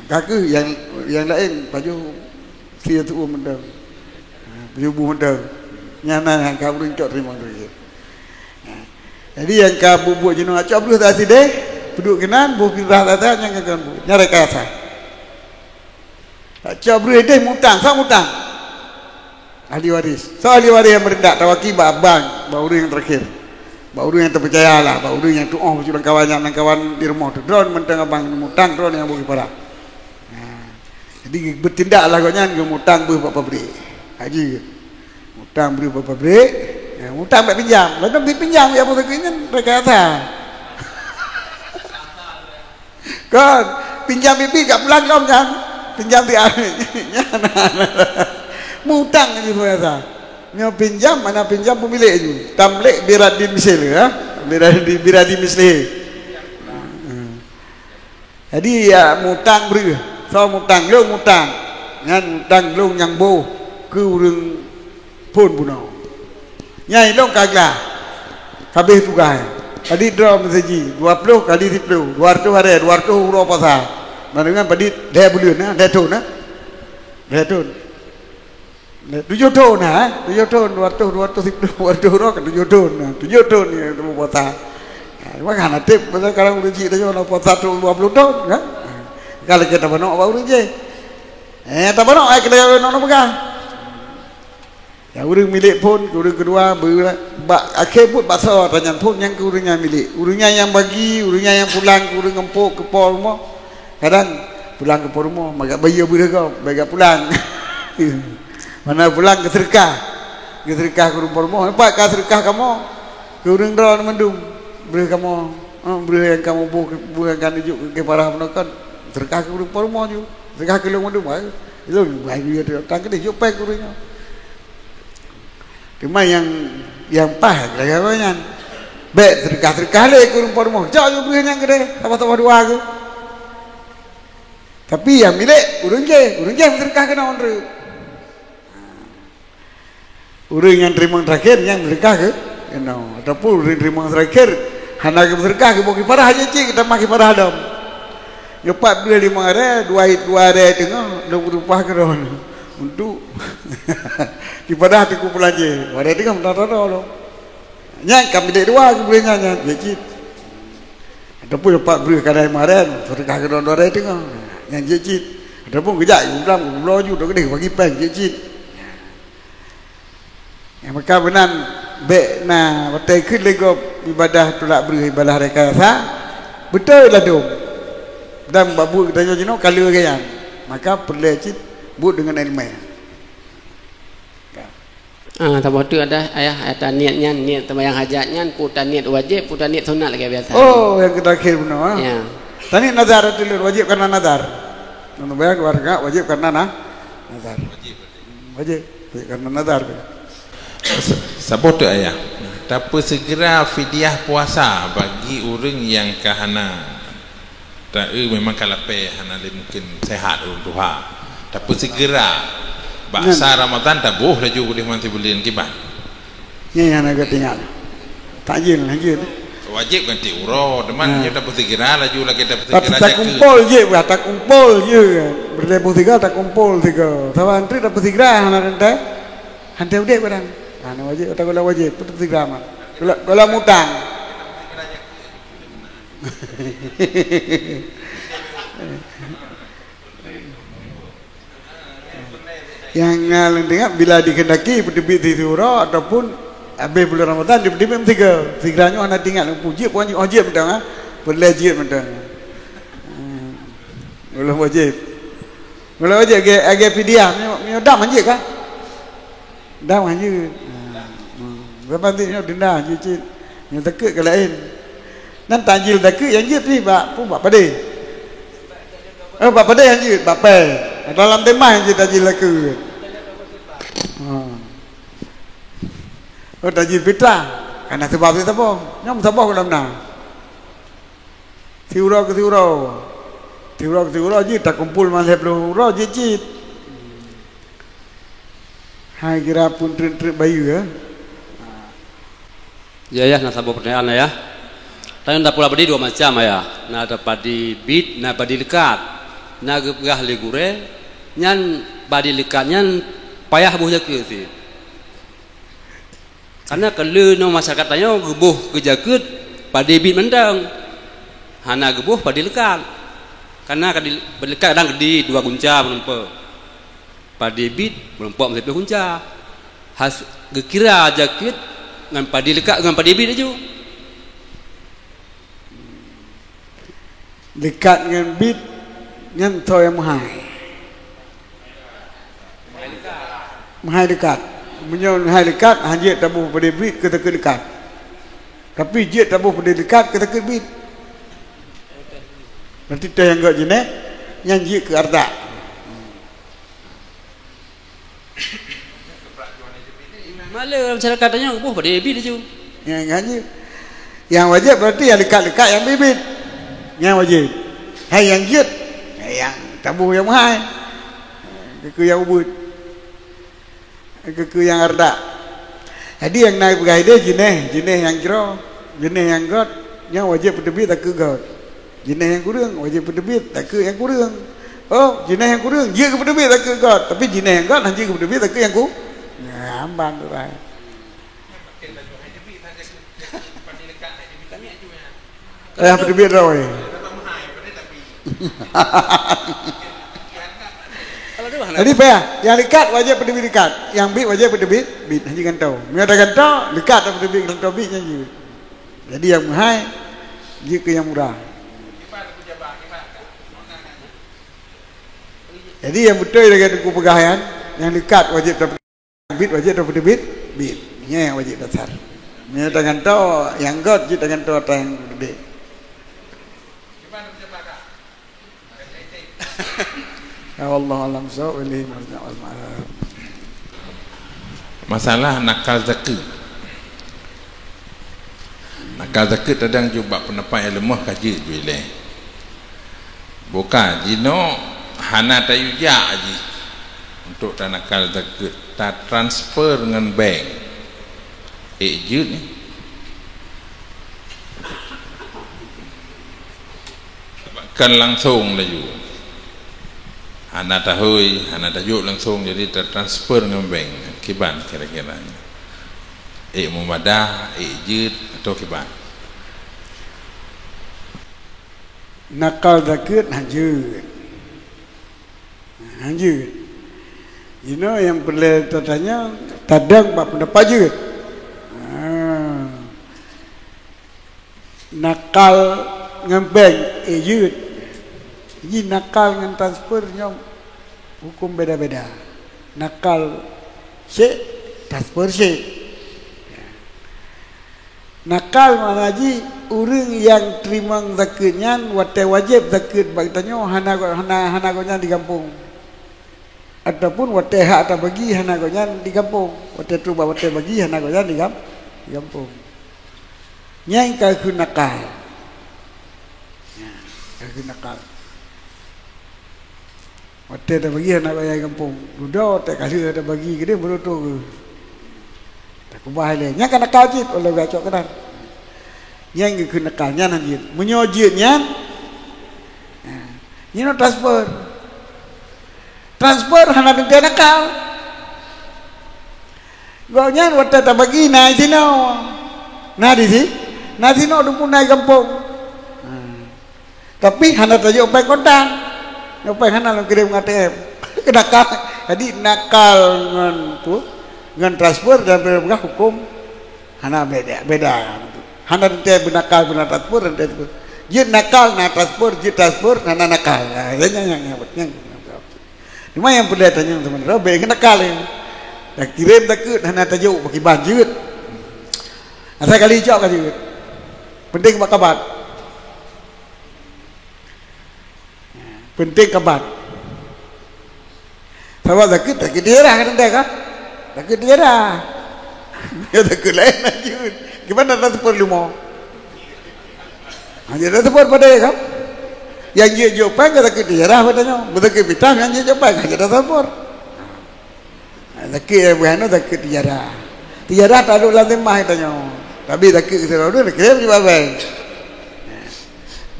Ka keuh nyang, nyang laén pajoh sie tuwoe mantong. Ha, pajoh buh mantong. Nyan na nyang ka ureuëng cok teurimong teuk. Jadi nyang ka buet-buet jinoe, cok breueh tasideh, peuduek keunan, boh fidyah rata nyang ka buet. Nyan rekayasa. Cok breueh deh mutang, soe mutang? Ahli waréh. Soe ahli waréh nyang meureundak tawaki bak abang, bak ureuëng nyang terakhir. Bak ureuëng nyang terpeucaya lah, bak ureuëng nyang tuoh bacut lam kawan nyan, lam kawan di rumoh tu. Droeneuh mantong abang mutang, droeneuh nyang boh kifarat. Nah, jadi beutindaklah gobnyan geumutang beuh bak pabrik. Haji. Mutang breueh bak pabrik, ya, mutang bak pinjam. Lalu dipinjam ya, apa lagi nyan rekayasa. Kan, pinjam bibi gak pulang kau nyan. Pinjam di nyan. Mutang je biasa. Nyoe pinjam, mana pinjam peumilék ju. Tamlik biradin misil, ya. Biradin, biradin misil. Jadi, ya, mutang breuh. Soe mutang? Lôn mutang. Nyan mutang lôn nyang boh keu ureuëng phon bunoe. Nyang ilôn ka glah. Habéh tugaih. Padit droe meuseujih, dua ploh kali siplôh, dua ratus aré, dua ratus uroe puasa. Mandum nyan padit lhée buleuen, eh, lhée thon, eh. Lhée thon. Tujoh thon, ha? Tujoh thon, dua ratus, dua ratus siplôh, dua ratus uroe kan tujoh thon. Ha, tujoh thon nyang teupeu puasa. Ha, cuma kan hana teup, pasal kadang ureuëng chik tanyoe na puasa tu dua puluh thon, kan? Ha. Kalau kita banok bak ureuëng je. Eh, tabanok ai kita yang nak pegang. Ya, ureuëng milék phon, ureuëng keudua, beu-, bak akhé buet bak soe tanyan phon nyang keu ureuëng nyan milék. Ureuëng nyan nyang bagi, ureuëng nyan nyang pulang keu ureuëng ngempok, keu po rumoh. Kadang pulang keu po rumoh, magak bayeue beureugom, magak pulang. Mana pulang keu seudeukah. Keu seudeukah keu ureuëng po rumoh. Nampak ka seudeukah kamoe? Keu ureuëng droe mandum. Breueh kamoe. Ha, breueh nyang kamoe boh, breueh nyang ka neujok keu parah bunoe kan. Seudeukah keu ureuëng po rumoh ju. Seudeukah keu lôn mandum. Ai, lôn bai biyeu tu. Tang keudeh jok péng keu ureuëng nyoe. Teuma nyang, nyang paih lagée nyan. Bék seudeukah-seudeukah lé keu ureuëng po rumoh. Cok ju breueh nyang keudeh, saboh-saboh dua keu. Tapi nyang milék ureuëng jéh, ureuëng jéh meuseudeukah keunoe treuk. Ureuëng nyang teurimong terakhir nyang meuseudeukah keu keunoe. Ataupun ureuëng teurimong terakhir hana geumeuseudeukah, geuboh kipadah aja cit, geutamah kipadah dom. Nyoe pat breueh limong aré, dua, dua aré teungoh, lôn meutumpah keudroe. Untuk kipadah Teungku Peulanje, aré teungoh meutatô lom. Nyan ka milék dua keu breueh nyan, nyan jeuet cit. Ataupun pat breueh kadai maren, seudeukah keudroe dua aré teungoh, nyan jeuet cit. Ataupun geujak, geublang, geubloe ju, dok keudeh bagi péng, jeuet cit. Nyang meuka meunan bék na watée kheun lé gob ibadah tulak breueh, ibadah rekayasa, beutôi ladôm. Dan bak buet geutanyoe jinoe ka lheueh lagée nyan. Maka peureulée cit buet deungon iéleumé. Ah, saboh teuk ada ayah, ayah taniet nyan, niet seumayang hajat nyan, peue taniet wajéb, peue taniet sunat lagée biasa. Oh, nyang keuterakhir bunoe, ah. Ya. Taniet nazar ateueh lôn wajéb karena nazar. Ngon bayang keluarga wajéb karena na-, nazar. Wajéb, wajéb karena nazar. Sa-, saboh teuk ayah. Tapeuseugera fidyah puasa bagi ureuëng nyang ka hana Ta-, eu, memang ka lapée hana lé mungken sehat ureuëng tuha. Tapeuseugera bak Nyan. Sa Ramadhan taboh laju udeh man sibuleuen kiban. Nyan hana geutinggai. Takjil, takjil. Wajéb ganti uroe, teuma nyoe tapeuseugera laju lagée tapeuseugera jakeut. Takumpol jeuet bah, takumpol jeuet. Beureulee boh sigoe takumpol sigoe. Saban treuk tapeuseugera hana teuntée. Hana udeb kadang. Hana wajéb, tagola wajéb, tapeuseugera mah. Gola, gola mutang. Nyang, eh, lôn teuingat bila dikehendaki peuteubiet siuroe ataupun abéh buleuen Ramadhan dipeuteubiet meusigoe. Sigra nyoe hana teuingat lôn peue jeuet, pokoknya jeuet mantong, ah. Peureulée jeuet mantong. Hmm. Ulôn wajéb. Ulôn wajéb lagée, lagée fidyah, meunyoe, meunyoe dam hanjeuet kah? Dam hanjeuet. Ha. Hmm. Sabab nyoe denda hanjeuet cit. Nyang takeuet ka laén. Nan takjil takeuet nyang jeuet pih bak, peue bak padé. Eh, bak padé hanjeuet, bak pèe. Dalam timah hanjeuet takjil takeuet. Ha. Oh, takjil fitrah. Kana sabab saboh. Nyoe saboh dalam na. Siuroe keu siuroe. Siuroe keu siuroe jeuet takumpol man lhée ploh uroe jeuet cit. Hai kira pun treuk-treuk bayeue, ya. Ya, ya, na saboh pertanyaan, ya. Tanyoe tapula padi dua macam, ya. Na padi bit, na padi leukat. Na geupeugah lé gurée, nyan padi leukat nyan payah boh jakeut cit. Karena keu lheueh nyoe masyarakat tanyoe geuboh keu jakeut padé bit mantong. Hana geuboh padé leukat. Karena padé leukat kadang di dua gunca meurumpok. Padé bit meurumpok meusiplôh gunca. Has geukira jakeut ngon padé leukat ngon padé bit laju. Leukat ngon bit nyan soe nyang meuhai? Meuhai leukat. Meunyoe meuhai leukat, han jeuet taboh padé bit keu takeuet leukat. Tapi jeuet taboh padé leukat keu takeuet bit. Berarti teuh nyang gét jinéh, nyan jeuet keu arta. Lé masyarakat tanyoe boh padé bit laju. Nyang, nyang wajéb. Nyang wajéb berarti nyang leukat-leukat nyang bit-bit. Nyang wajéb. Hai nyang jeuet, nyang taboh nyang meuhai. Keu nyang ubeut. Keu nyang ardak. Jadi nyang na peugah idéh jinéh, jinéh nyang jroh, jinéh nyang göt, nyan wajéb peuteubiet takheun göt. Jinéh nyang kureueng, wajéb peuteubiet takheun nyang kureueng. Oh, jinéh nyang kureueng, jeuet keu peuteubiet takheun göt, tapi jinéh nyang göt hana jeuet keu peuteubiet takheun nyang ku-, nyan ban tu lah. Payah peuteubiet droe. Jadi payah, nyang leukat wajéb peuteubiet leukat, nyang bit wajéb peuteubiet bit, hana jigantoe. Meunyoe tagantoe, leukat tapeuteubiet, gantoe bit nyan jeuet. Jadi nyang meuhai, jeuet keu nyang murah. Jadi nyang beutôi lagèe Teungku peugah nyan, nyang leukat wajéb tapeuteubiet bit, wajéb tapeuteubiet bit. Nyan nyang wajéb dasar. Meunyoe tagantoe nyang göt, jeuet tagantoe ata nyang geude. Ya Allah, alam sawab, ilaihi marja' wal ma'ab. Masalah nakal zakeuet. Nakal zakeuet kadang jeuet bak peundapat nyang leumoh ka jeuet jih lé. Bukan, jinoe hana tayue jak jih untuk tanakal zakeuet, tatransfer ngon bank. Eh, jeuet ni. Kan langsong laju. Hana tahôi, hana tajok langsong, jadi tatransfer ngon bank. Kiban kira-kira. Eh, mumadah, eh, jeuet, atau kiban. Nakal zakeuet hana jeuet. Hana jeuet. Jinoe nyang peureulèe tatanyong, tadong bak peundapat jeuet. Ha. Nakal ngon bank, eh, jeuet. Ji nakal ngon transfer nyoe huköm beda-beda. Nakal syek, transfer syek. Nakal makna jih, ureuëng nyang teurimong zakeuet nyan watée wajéb zakeuet bak geutanyoe hana, hana, hana gobnyan di gampông. Ataupun watée hak tabagi hana gobnyan di gampông. Watée trok bak watée bagi hana gobnyan di gam-, di gampông. Nyan ka kheun nakal. Nyan, ka kheun nakal. Watée tabagi hana gobnyan di gampông, dudoe watée ka lheueh tabagi keudeh baru trok geuh. Takeubah ilée. Nyan ka nakal cit, ulôn gacok keunan. Nyan geukheun nakal, nyan hana jeuet. Meunyoe jeuet nyan, ha, nyan transfer. Transfer hana teuntée nakal. Gobnyan watée tabagi na sinoe. Na di si-, na sinoe teupeu na di gampông. Ha. Tapi hana tajok péng kontan. Nyoe péng hana lôn kirém ngon A T M. Nakal. Jadi nakal ngon peue? Ngon transfer dan peugah huköm hana beda, beda. Hana teuntée beunakal beuna transfer, hana teuntée transfer. Jeuet nakal na transfer, jeuet transfer hana nakal. Ha, nyan, nyan, nyan, nyan. Cuma nyang peureulée tanyong teuma droe, bék nakal nyan. Takirém takheun hana tajok pakiban jeuet. Asai kali icok ka jeuet. Penting bak kabat. Penting kabat. Sabab takheun, takheun tijarah kan teuntée ka? Takheun tijarah. Ya takheun laén lanjut. Gimana transfer leumo? Hana transfer padé ka? Nyang jeuet jok péng ka takheun tijarah padahai nyoe. Beutôi keu pitah nyang jeuet jok péng ka jeuet transfer. Takheun nyang beuhano takheun tijarah. Tijarah taklok lam timah geutanyoe. Tapi takheun keu sidroe takirém di babah.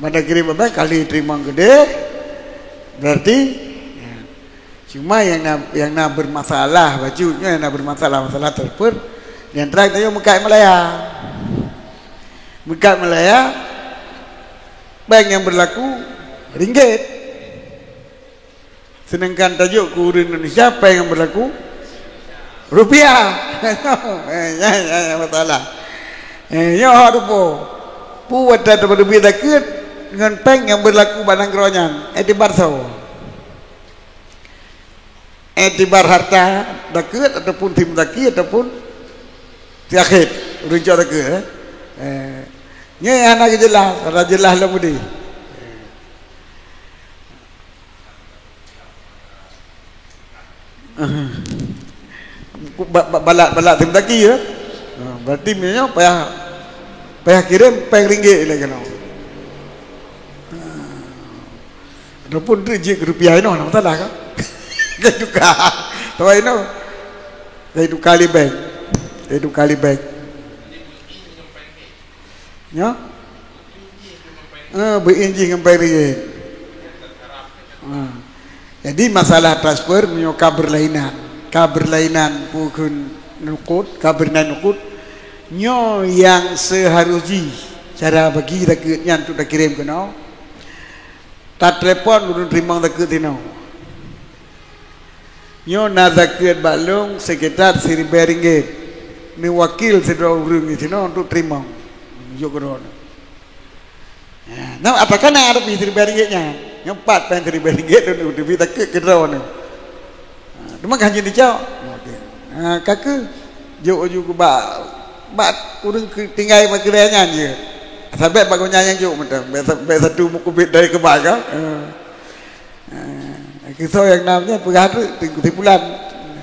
Ban takirém babah kali teurimong keudeh. Berarti, ya. Cuma nyang na, nyang na bermasalah bacut nyoe, nyang na bermasalah masalah transfer, di antara geutanyoe meukat Malaya. Meukat Malaya, péng nyang berlaku ringgit. Sedangkan tajok keu ureuëng Indonesia, péng nyang berlaku rupiah. Eh, nyan, nyan, nyan masalah. Eh, nyoe hak tupo. Peue watée tapeuteubiet zakeuet ngon péng nyang berlaku bak nanggroe nyan? Iktibar soe? Iktibar harta zakeuet ataupun si muzaki ataupun si akhid, ureuëng cok zakeuet, eh. Eh, nyoe hana geujeulaih, hana jeulaih lom udeh. Ba-, ba-, balat-balat Teuntaki, ya. Ha, berarti meunyoe payah, payah kirém péng ringgit lé keunoe. Ha. Ataupun treuk jeuet keu rupiah inoe, hana masalah kan? Ka tuka. Tawa inoe. Ka tuka lé bank. Ka tuka lé bank. Nyoe? Eh, beuinjih ngon péng ringgit. Ha. Jadi masalah transfer meunyoe ka beurlainan, ka beurlainan peue kheun nukot, ka beurlainan nukot, nyoe nyang seuharôh jih cara bagi zakeuet nyan untuk takirém keunoe. Tateulepon ureuëng teurimong zakeuet sinoe. Nyoe na zakeuet bak lôn sekitar siribèe ringgit. Neuwakil sidroe ureuëng di sinoe untuk teurimong. Jok keudroe nyoe. Ya, nah, apakah na ada pi siribèe ringgit nyan? Nyoe pat péng siribèe ringgit lôn teubiet zakeuet keudroe nyoe. Ha, teuma kan jeuet dicok. Okey. Ha, ka keuh jok aju bak, bak ureuëng keu-, tinggai bak keudè nyan jeuet. Sabab bak gobnyan nyang jok mantong. Bèk sa-, bèk satu mukubit dari keubai ka. Ha. Ha, keu soe nyang na nyan peugah treuk, Teungku Sipulan.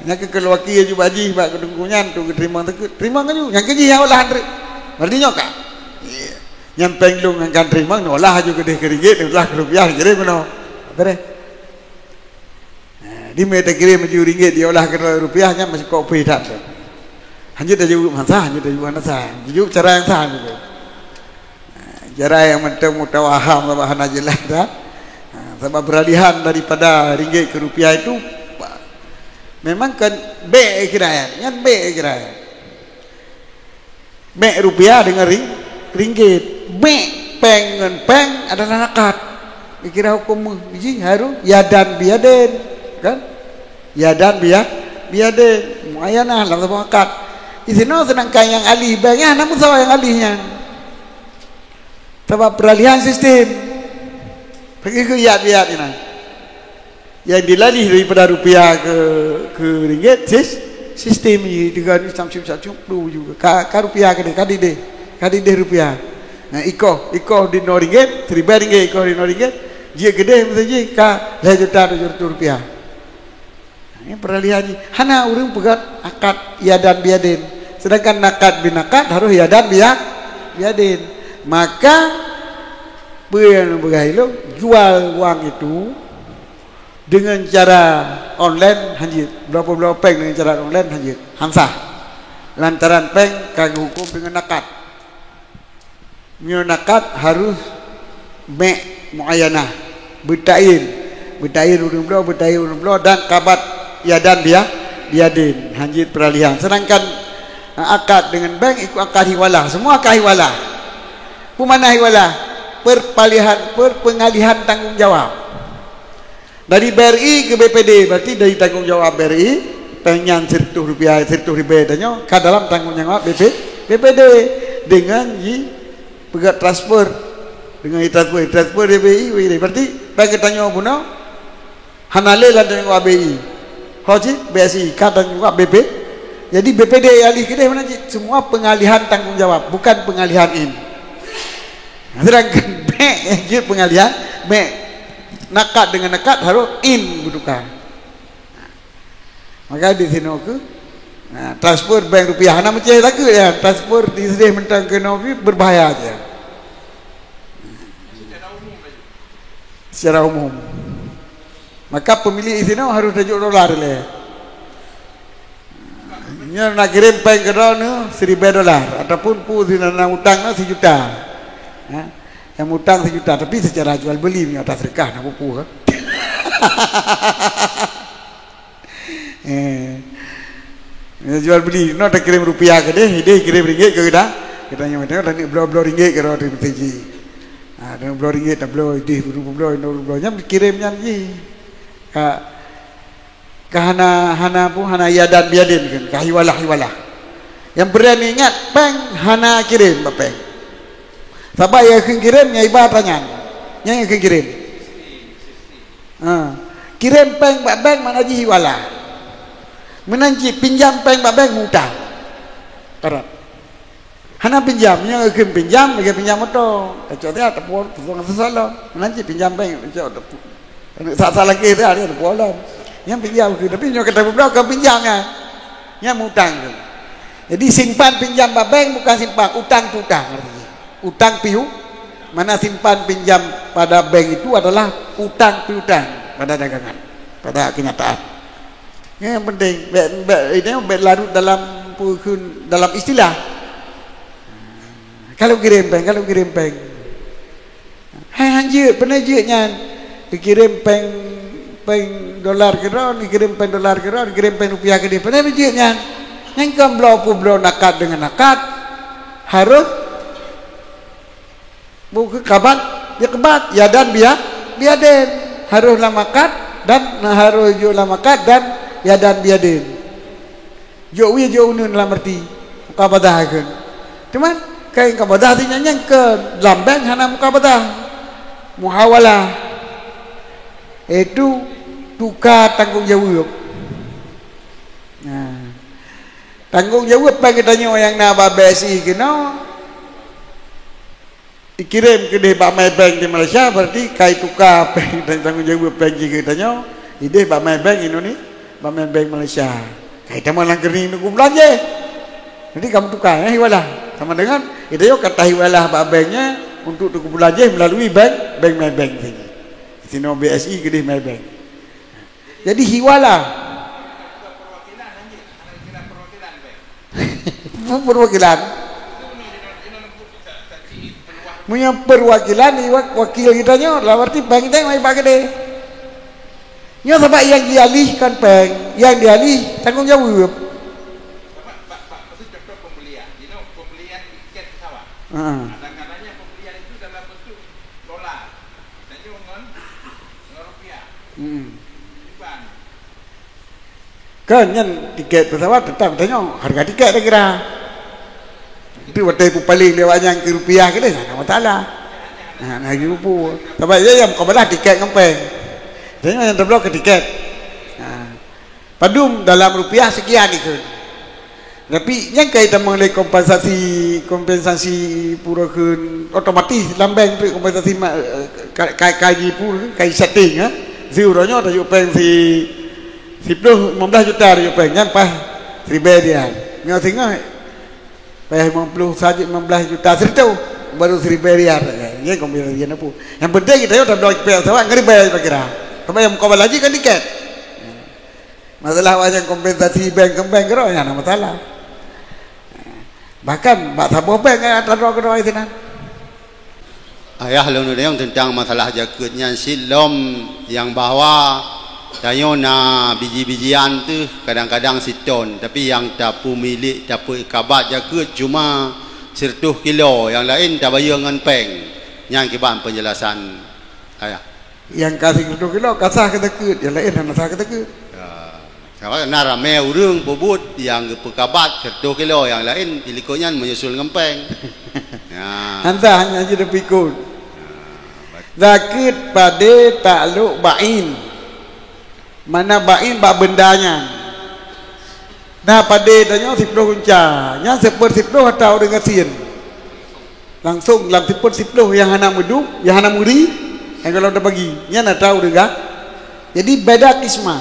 Nyan keuh keuluaki aju bak jih bak teungku nyan tu geuteurimong teuk. Teurimong aju, nyang keu jih nyang olah treuk. Berarti nyoe ka. Iya. Nyan péng lôn nyang ka teurimong, neuolah aju keudeh keu ringgit, neuolah keu rupiah, jadi meunoe. Beureh. Ha, di meunyo takirém aju ringgit, diolah keu rupiah, nyan masih kok pih that. Hanjeuet tajaweueb hana sah, hanjeuet tajaweueb hana sah. Jaweueb cara nyang sah dulu. Ha, cara nyang mantong mutawaham sabab hana jeulaih dah. Ha, sabab peuralihan daripada ringgit ke rupiah itu, pa-, memang kan bèk kira nyan, nyan bèk kira nyan. Bèk rupiah deungon ring-, ringgit. Bèk péng ngon péng adalah nakad. Dikira huköm jih harôh yadan biyaden, kan? Yadan biya-, biyaden, muayanah lam saboh akad. Di sinoe seudangkan nyang alih bank nyan hana meusoe nyang alih nyan. Sabab peuralihan sistem. Pergi keu yat-yat nyan. Nyang dilalih daripada rupiah ke, ke ringgit, sis-, sistem jih dengan sacum-sacum tu juga. Ka, ka rupiah keudeh, ka dideh, ka dideh rupiah. Nah, ikoh, ikoh di nol ringgit, siribèe ringgit ikoh di nol ringgit, jeuet keudeh meusti jih ka lhèe juta tujoh reutôh rupiah. Nah, ini peuralihan jih. Hana ureuëng peugah akad yadan biyaden. Sedangkan nakad binakad harôh yadan biya-, biyaden. Maka, peue nyang neupeugah ilôn, jual wang itu deungon cara online hanjeuet. Bloe-bloe péng deungon cara online hanjeuet. Hana sah. Lantaran péng ka geuhuköm deungon nakad. Meunyoe nakad harôh bèk muayanah, beutayin. Beutayin ureuëng bloe, beutayin ureuëng bloe dan kabat yadan biya-, biyaden, hanjeuet peuralihan. Sedangkan, ha, akad deungon bank ikut akad hiwalah. Semua akad hiwalah. Peue makna hiwalah? Perpalihan, per-, pengalihan tanggung jawab. Dari B R I ke B P D, berarti dari tanggung jawab B R I, péng nyan sireutoh rupiah, sireutoh ribèe tanyoe, ka dalam tanggung jawab B P, B P D. Deungon ji peugah transfer, deungon ji transfer, transfer dari B R I, berarti péng geutanyoe bunoe hana lé lam tanggung jawab B R I. Ho cit B S I ka tanggung jawab B P. Jadi B P D alih keudeh meunan cit, semua pengalihan tanggung jawab, bukan pengalihan in. Sedangkan bèk jeuet pengalihan, bèk nakad deungon nakad harôh in beutuka. Maka di sinoe keuh, nah, transfer bank rupiah hana meucéh takeuet ya, transfer di sideh mantong keunoe pih berbahaya aja. Secara umum. Maka pemilik di sinoe harôh tajok dolar lé. Nyoe na kirém péng keudroe nyoe siribèe dolar ataupun peue sinan na utang nyoe sijuta. Ha? Nyang utang sijuta tapi secara jual beli meunyoe ata seudeukah na peue-peue. Eh. Meunyoe jual beli, nyoe takirém rupiah keudeh, ideh kirém ringgit keu geuda. Geutanyoe, geutanyoe taneuk bloe-bloe ringgit keudroe teuh meuteujih. Ha, taneuk bloe ringgit, tabloe ideh, bloe, bloe, bloe, bloe. Nyan kirém nyan jih. Ka Ka hana, hana peue, hana yadan biadin kheun, ka hiwalah-hiwalah. Nyang peureulèe ingat, péng hana kirém bak péng. Sabab nyang kheun kirém, nyan iba tanyan. Nyan nyang kheun kirém. Ha. Kirém péng bak bank makna jih hiwalah. Meunan cit pinjam péng bak bank meuutang. Karat. Hana pinjam, nyoe geukheun pinjam, lagèe pinjam moto. Tacok siat, teupeu, teupeu ngon seusalon. Meunan cit pinjam bank, tacok teupeu. Sa-sa lagèe siat, dia teupeu lom. Nyang pinjam keu, tapi nyoe ka teupeu bloe, ka pinjam nyan. Nyan mutang tu. Jadi simpan pinjam bak bank bukan simpan, utang piutang artinya. Utang piu, mana simpan pinjam pada bank itu adalah utang piutang pada dagangan, pada kenyataan. Nyan yang penting, bèk, bèk, ini bèk larut dalam pukun, dalam istilah. Kalau kirém bank, kalau kirém bank. Hai han jeuet, peue na jeuet nyan. Dikirém péng, péng dolar keudroe, dikirém péng dolar keudroe, dikirém péng rupiah keudéh. Peue na jeuet nyan. Nyan kon bloe peubloe akad deungon akad. Harôh buku kabat, ya kabat, yadan biya, biyadin. Harôh lam akad dan harôh jok lam akad dan yadan biyadin. Jok wie jok uneuen lam arti mukabadah kheun. Teuma kai mukabadah sinyan nyang keu lam bank hana mukabadah. Muhawalah. Itu tuka tanggong jaweueb. Nah. Tanggong jaweueb péng geutanyoe nyang na bak B S I keunoe. Ikirém keudéh bak Maybank di Malaysia, berarti kai tuka péng dan tanggong jaweueb péng jih geutanyoe, idéh bak Maybank Indonesia, bak Maybank Malaysia. Kai tamong lam keureuni teuku beulanjéh. Jadi kamoe tuka, eh, hiwalah. Sama dengan geutanyoe ka tahiwalah bak bank nyan untuk teuku beulanjéh melalui bank, bank Maybank tadi. Sinoe B S I keudéh Maybank. Jadi hiwalah. Perwakilan. Meunyoe perwakilan, iwa-, wakil geutanyoe, dalam arti bank geutanyoe, mai bak keudéh. Nyoe sabab nyang dialih kon péng, nyang dialih tanggong jaweueb. Heeh. Hmm. Kan nyan tiket pesawat tetap tanyong harga tiket dah kira. Itu watèe peupaléng lewat nyang keu rupiah keudéh, hana masalah. Nah, nah, gitu pun. Sabab ya, ya, mukabalah tiket ngon péng. Jadi nyang tabloe keu tiket. Nah, padum dalam rupiah sekian ikheun. Tapi nyang kai tamong lé kompensasi, kompensasi pura kheun otomatis lam bank tu kompensasi ma-, ka-, ka-, kaji pura, kaji setting, ha. Si uroe nyoe tajok péng si, siploh, lima belas juta tajok péng, nyan paih siribèe riyal. Nyoe singoh paih lima puluh saja, lima belas juta siratoh, baru siribèe riyal. Ya, ya, kompensasi nyan pun. Yang penting kita nyoe tabloe péng pesawat ngon ribèe kira-kira. Sampai yang mukabalah jih kan tiket. Masalah awak nyang kompensasi bank ke bank keudroe, nyan hana masalah. Bahkan bak saboh bank nyang ata droe keudroe sinan. Ayah lôn tanyong teuntang masalah jakeuet nyan cit lom, nyang bahwa tanyoe na biji-bijian teuh kadang-kadang siton, tapi nyang tapeumilék, tapeukabat jakeuet cuma siratoh kilo, nyang laén tabayeue ngon péng. Nyan kiban peunjelasan ayah. Nyang ka siratoh kilo ka sah keu zakeuet, nyang laén hana sah keu zakeuet. Ya. Sabab na ramé ureuëng peubuet nyang geupeukabat siratoh kilo, nyang laén di likot nyan menyusul ngon péng. Ya. Han sah, hanya jeuet dipikot. Ya, bat- Zakeuet padé taklok bain. Mana bain bak beunda nyan. Na padé tanyoe siploh gunca, nyan seupeureuet siploh atra ureuëng gasien. Langsong lam siploh, siploh nyang hana meudum, nyang hana meuri, nyang gohlom tabagi. Nyan atra ureuëng ga-, jadi beda kismah.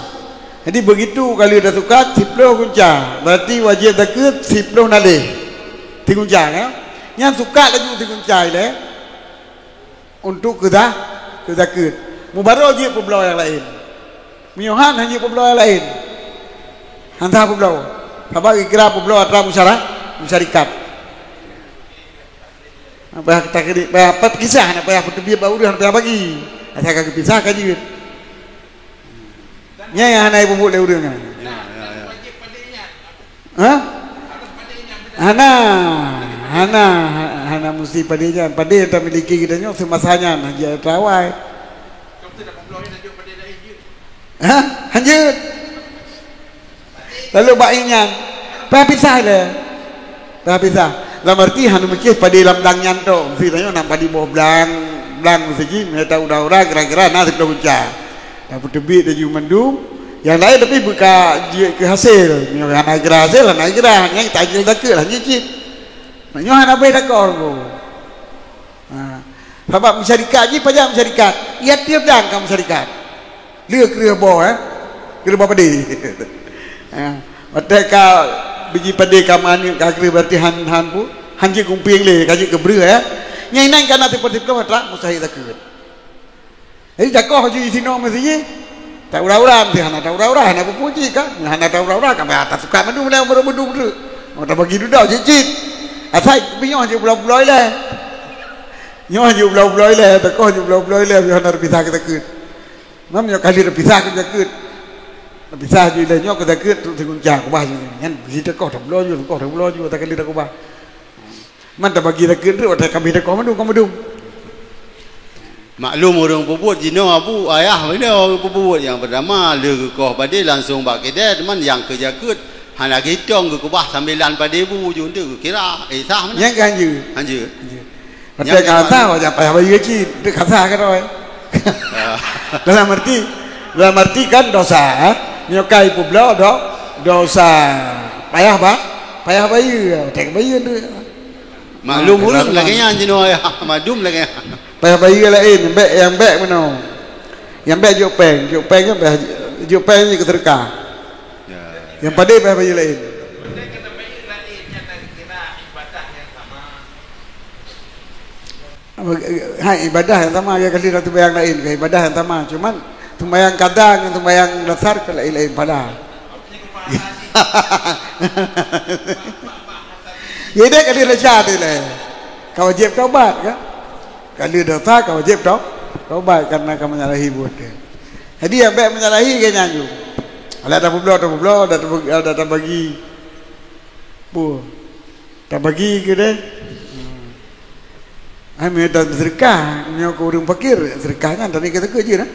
Jadi begitu ka lheueh tasukat siploh gunca, berarti wajéb zakeuet siploh naleh. Sigunca, ya. Nyan sukat laju sigunca ilée. Untuk keu za-, keu zakeuet. Mubaroe jeuet peubloe nyang laén. Meunyoe han, han jeuet peubloe nyang laén. Han sah peubloe. Sabab geukira peubloe atra musyara-, musyarikat. Payah takri-, payah peukisah, hana payah peuteubiet bak ureuëng, hana payah bagi. Asai ka geupisah ka jeuet. Nyan nyang hana jipeubuet lé ureuëng nyan. Ya, ya, ya. Hah? Hana, hana, ha-, hana musti padé nyan. Padé nyang tamiliki geutanyoe seumasa nyan, hana jeuet atra awai. Hah? Han jeuet. Lalu bak inyan, payah pisah lé. Payah pisah. Lam arti hana mungkin padé lam blang nyan tok. Mesti tanyoe na padé boh blang, blang mesti jih, meunyo ta udah-udah kira-kira na siploh gunca. Tapeuteubiet laju mandum. Nyang laén tapi beuka jeuet keu hasil. Meunyoe hana kira hasil, hana kira. Nyan tajil takeuet lah nyan cit. Meunyoe hana beh takong ko. Ha. Sabab musyarikat jih pajan musyarikat. Ia tiep dan ka musyarikat. Lheueh kreueh boh, eh. Kreueh boh padé. Ha. Watèe ka biji padé ka meuaneuk ka kreueh, berarti han, han pu-, han jeuet keupieng lé, ka jeuet keu breueh, ya. Nyan inan ka na siper-siper atra mustahil takheun. Jadi takoh ju sinoe meusti jih. Tak ura-ura meusti hana tak ura-ura, hana peue-peue cit kan. Hana tak ura-ura, ka meuaneuk sukat mandum lam beureubeudôk-beudôk. Mau tabagi dudoe cit-cit. Asai nyoe jeuet pulo-pulo ilèe. Nyoe jeuet pulo-pulo ilèe, takoh jeuet pulo-pulo ilèe, nyoe hana teupisah keu takheun. Mam nyoe kali teupisah keu takheun. Teupisah ju ilèe nyoe keu takheun trok sigunca kubah ju. Nyan bisi takoh tabloe ju, takoh tabloe ju, ata kali takubah. Man tabagi takheun trok, ata kami takoh mandum, ka mandum. Maklum ureueng peubuet jinoe abu ayah binoe ureueng peubuet nyang peutama lheueh geukoh padé langsong bak keudè, teuma nyang keu jakeuet hana geutong geukubah sambilan padé bu ju eunteuk geukira. Eh, sah meunan? Nyang keu hanjeuet. Hanjeuet. Hanjeuet. Nyang Padahai ka sah, wajah payah bayeue cit. Eunteuk ka sah keudroe. Ah. Dalam arti, dalam arti kan dosa, eh? Nyoe kai peubloe do, dosa. Payah ba, payah bayeue. Tek bayeue tu. Maklum ureueng lagèe nyan jinoe ya. Madum lagèe nyan. Payah bayeue laén, bèk nyang bèk meunoe. Nyang bèk jok péng, jok péng nyan payah, jok péng nyan keu seudeukah. Ya. Nyang padé payah bayeue laén. Hai, ibadah nyang sama, ya kali na sumbayang laén, ka ibadah nyang sama. Cuman sumbayang kada ngon sumbayang dasar ka laén-laén pahala. Jadi kali rasa tu lah. Ka wajib taubat kan? Kali dosa ka wajib tau-, taubat karena ka menyalahi buet dia. Jadi nyang bèk menyalahi ke nyan ju. Alah dah peubloe, dah peubloe, dah teubagi, dah teubagi. Pu. Tabagi keu deh. Hmm. Hai, meunyoe taseudeukah, nyoe keu ureueng fakir, seudeukah nyan tadi keu takheun jeuet, nah.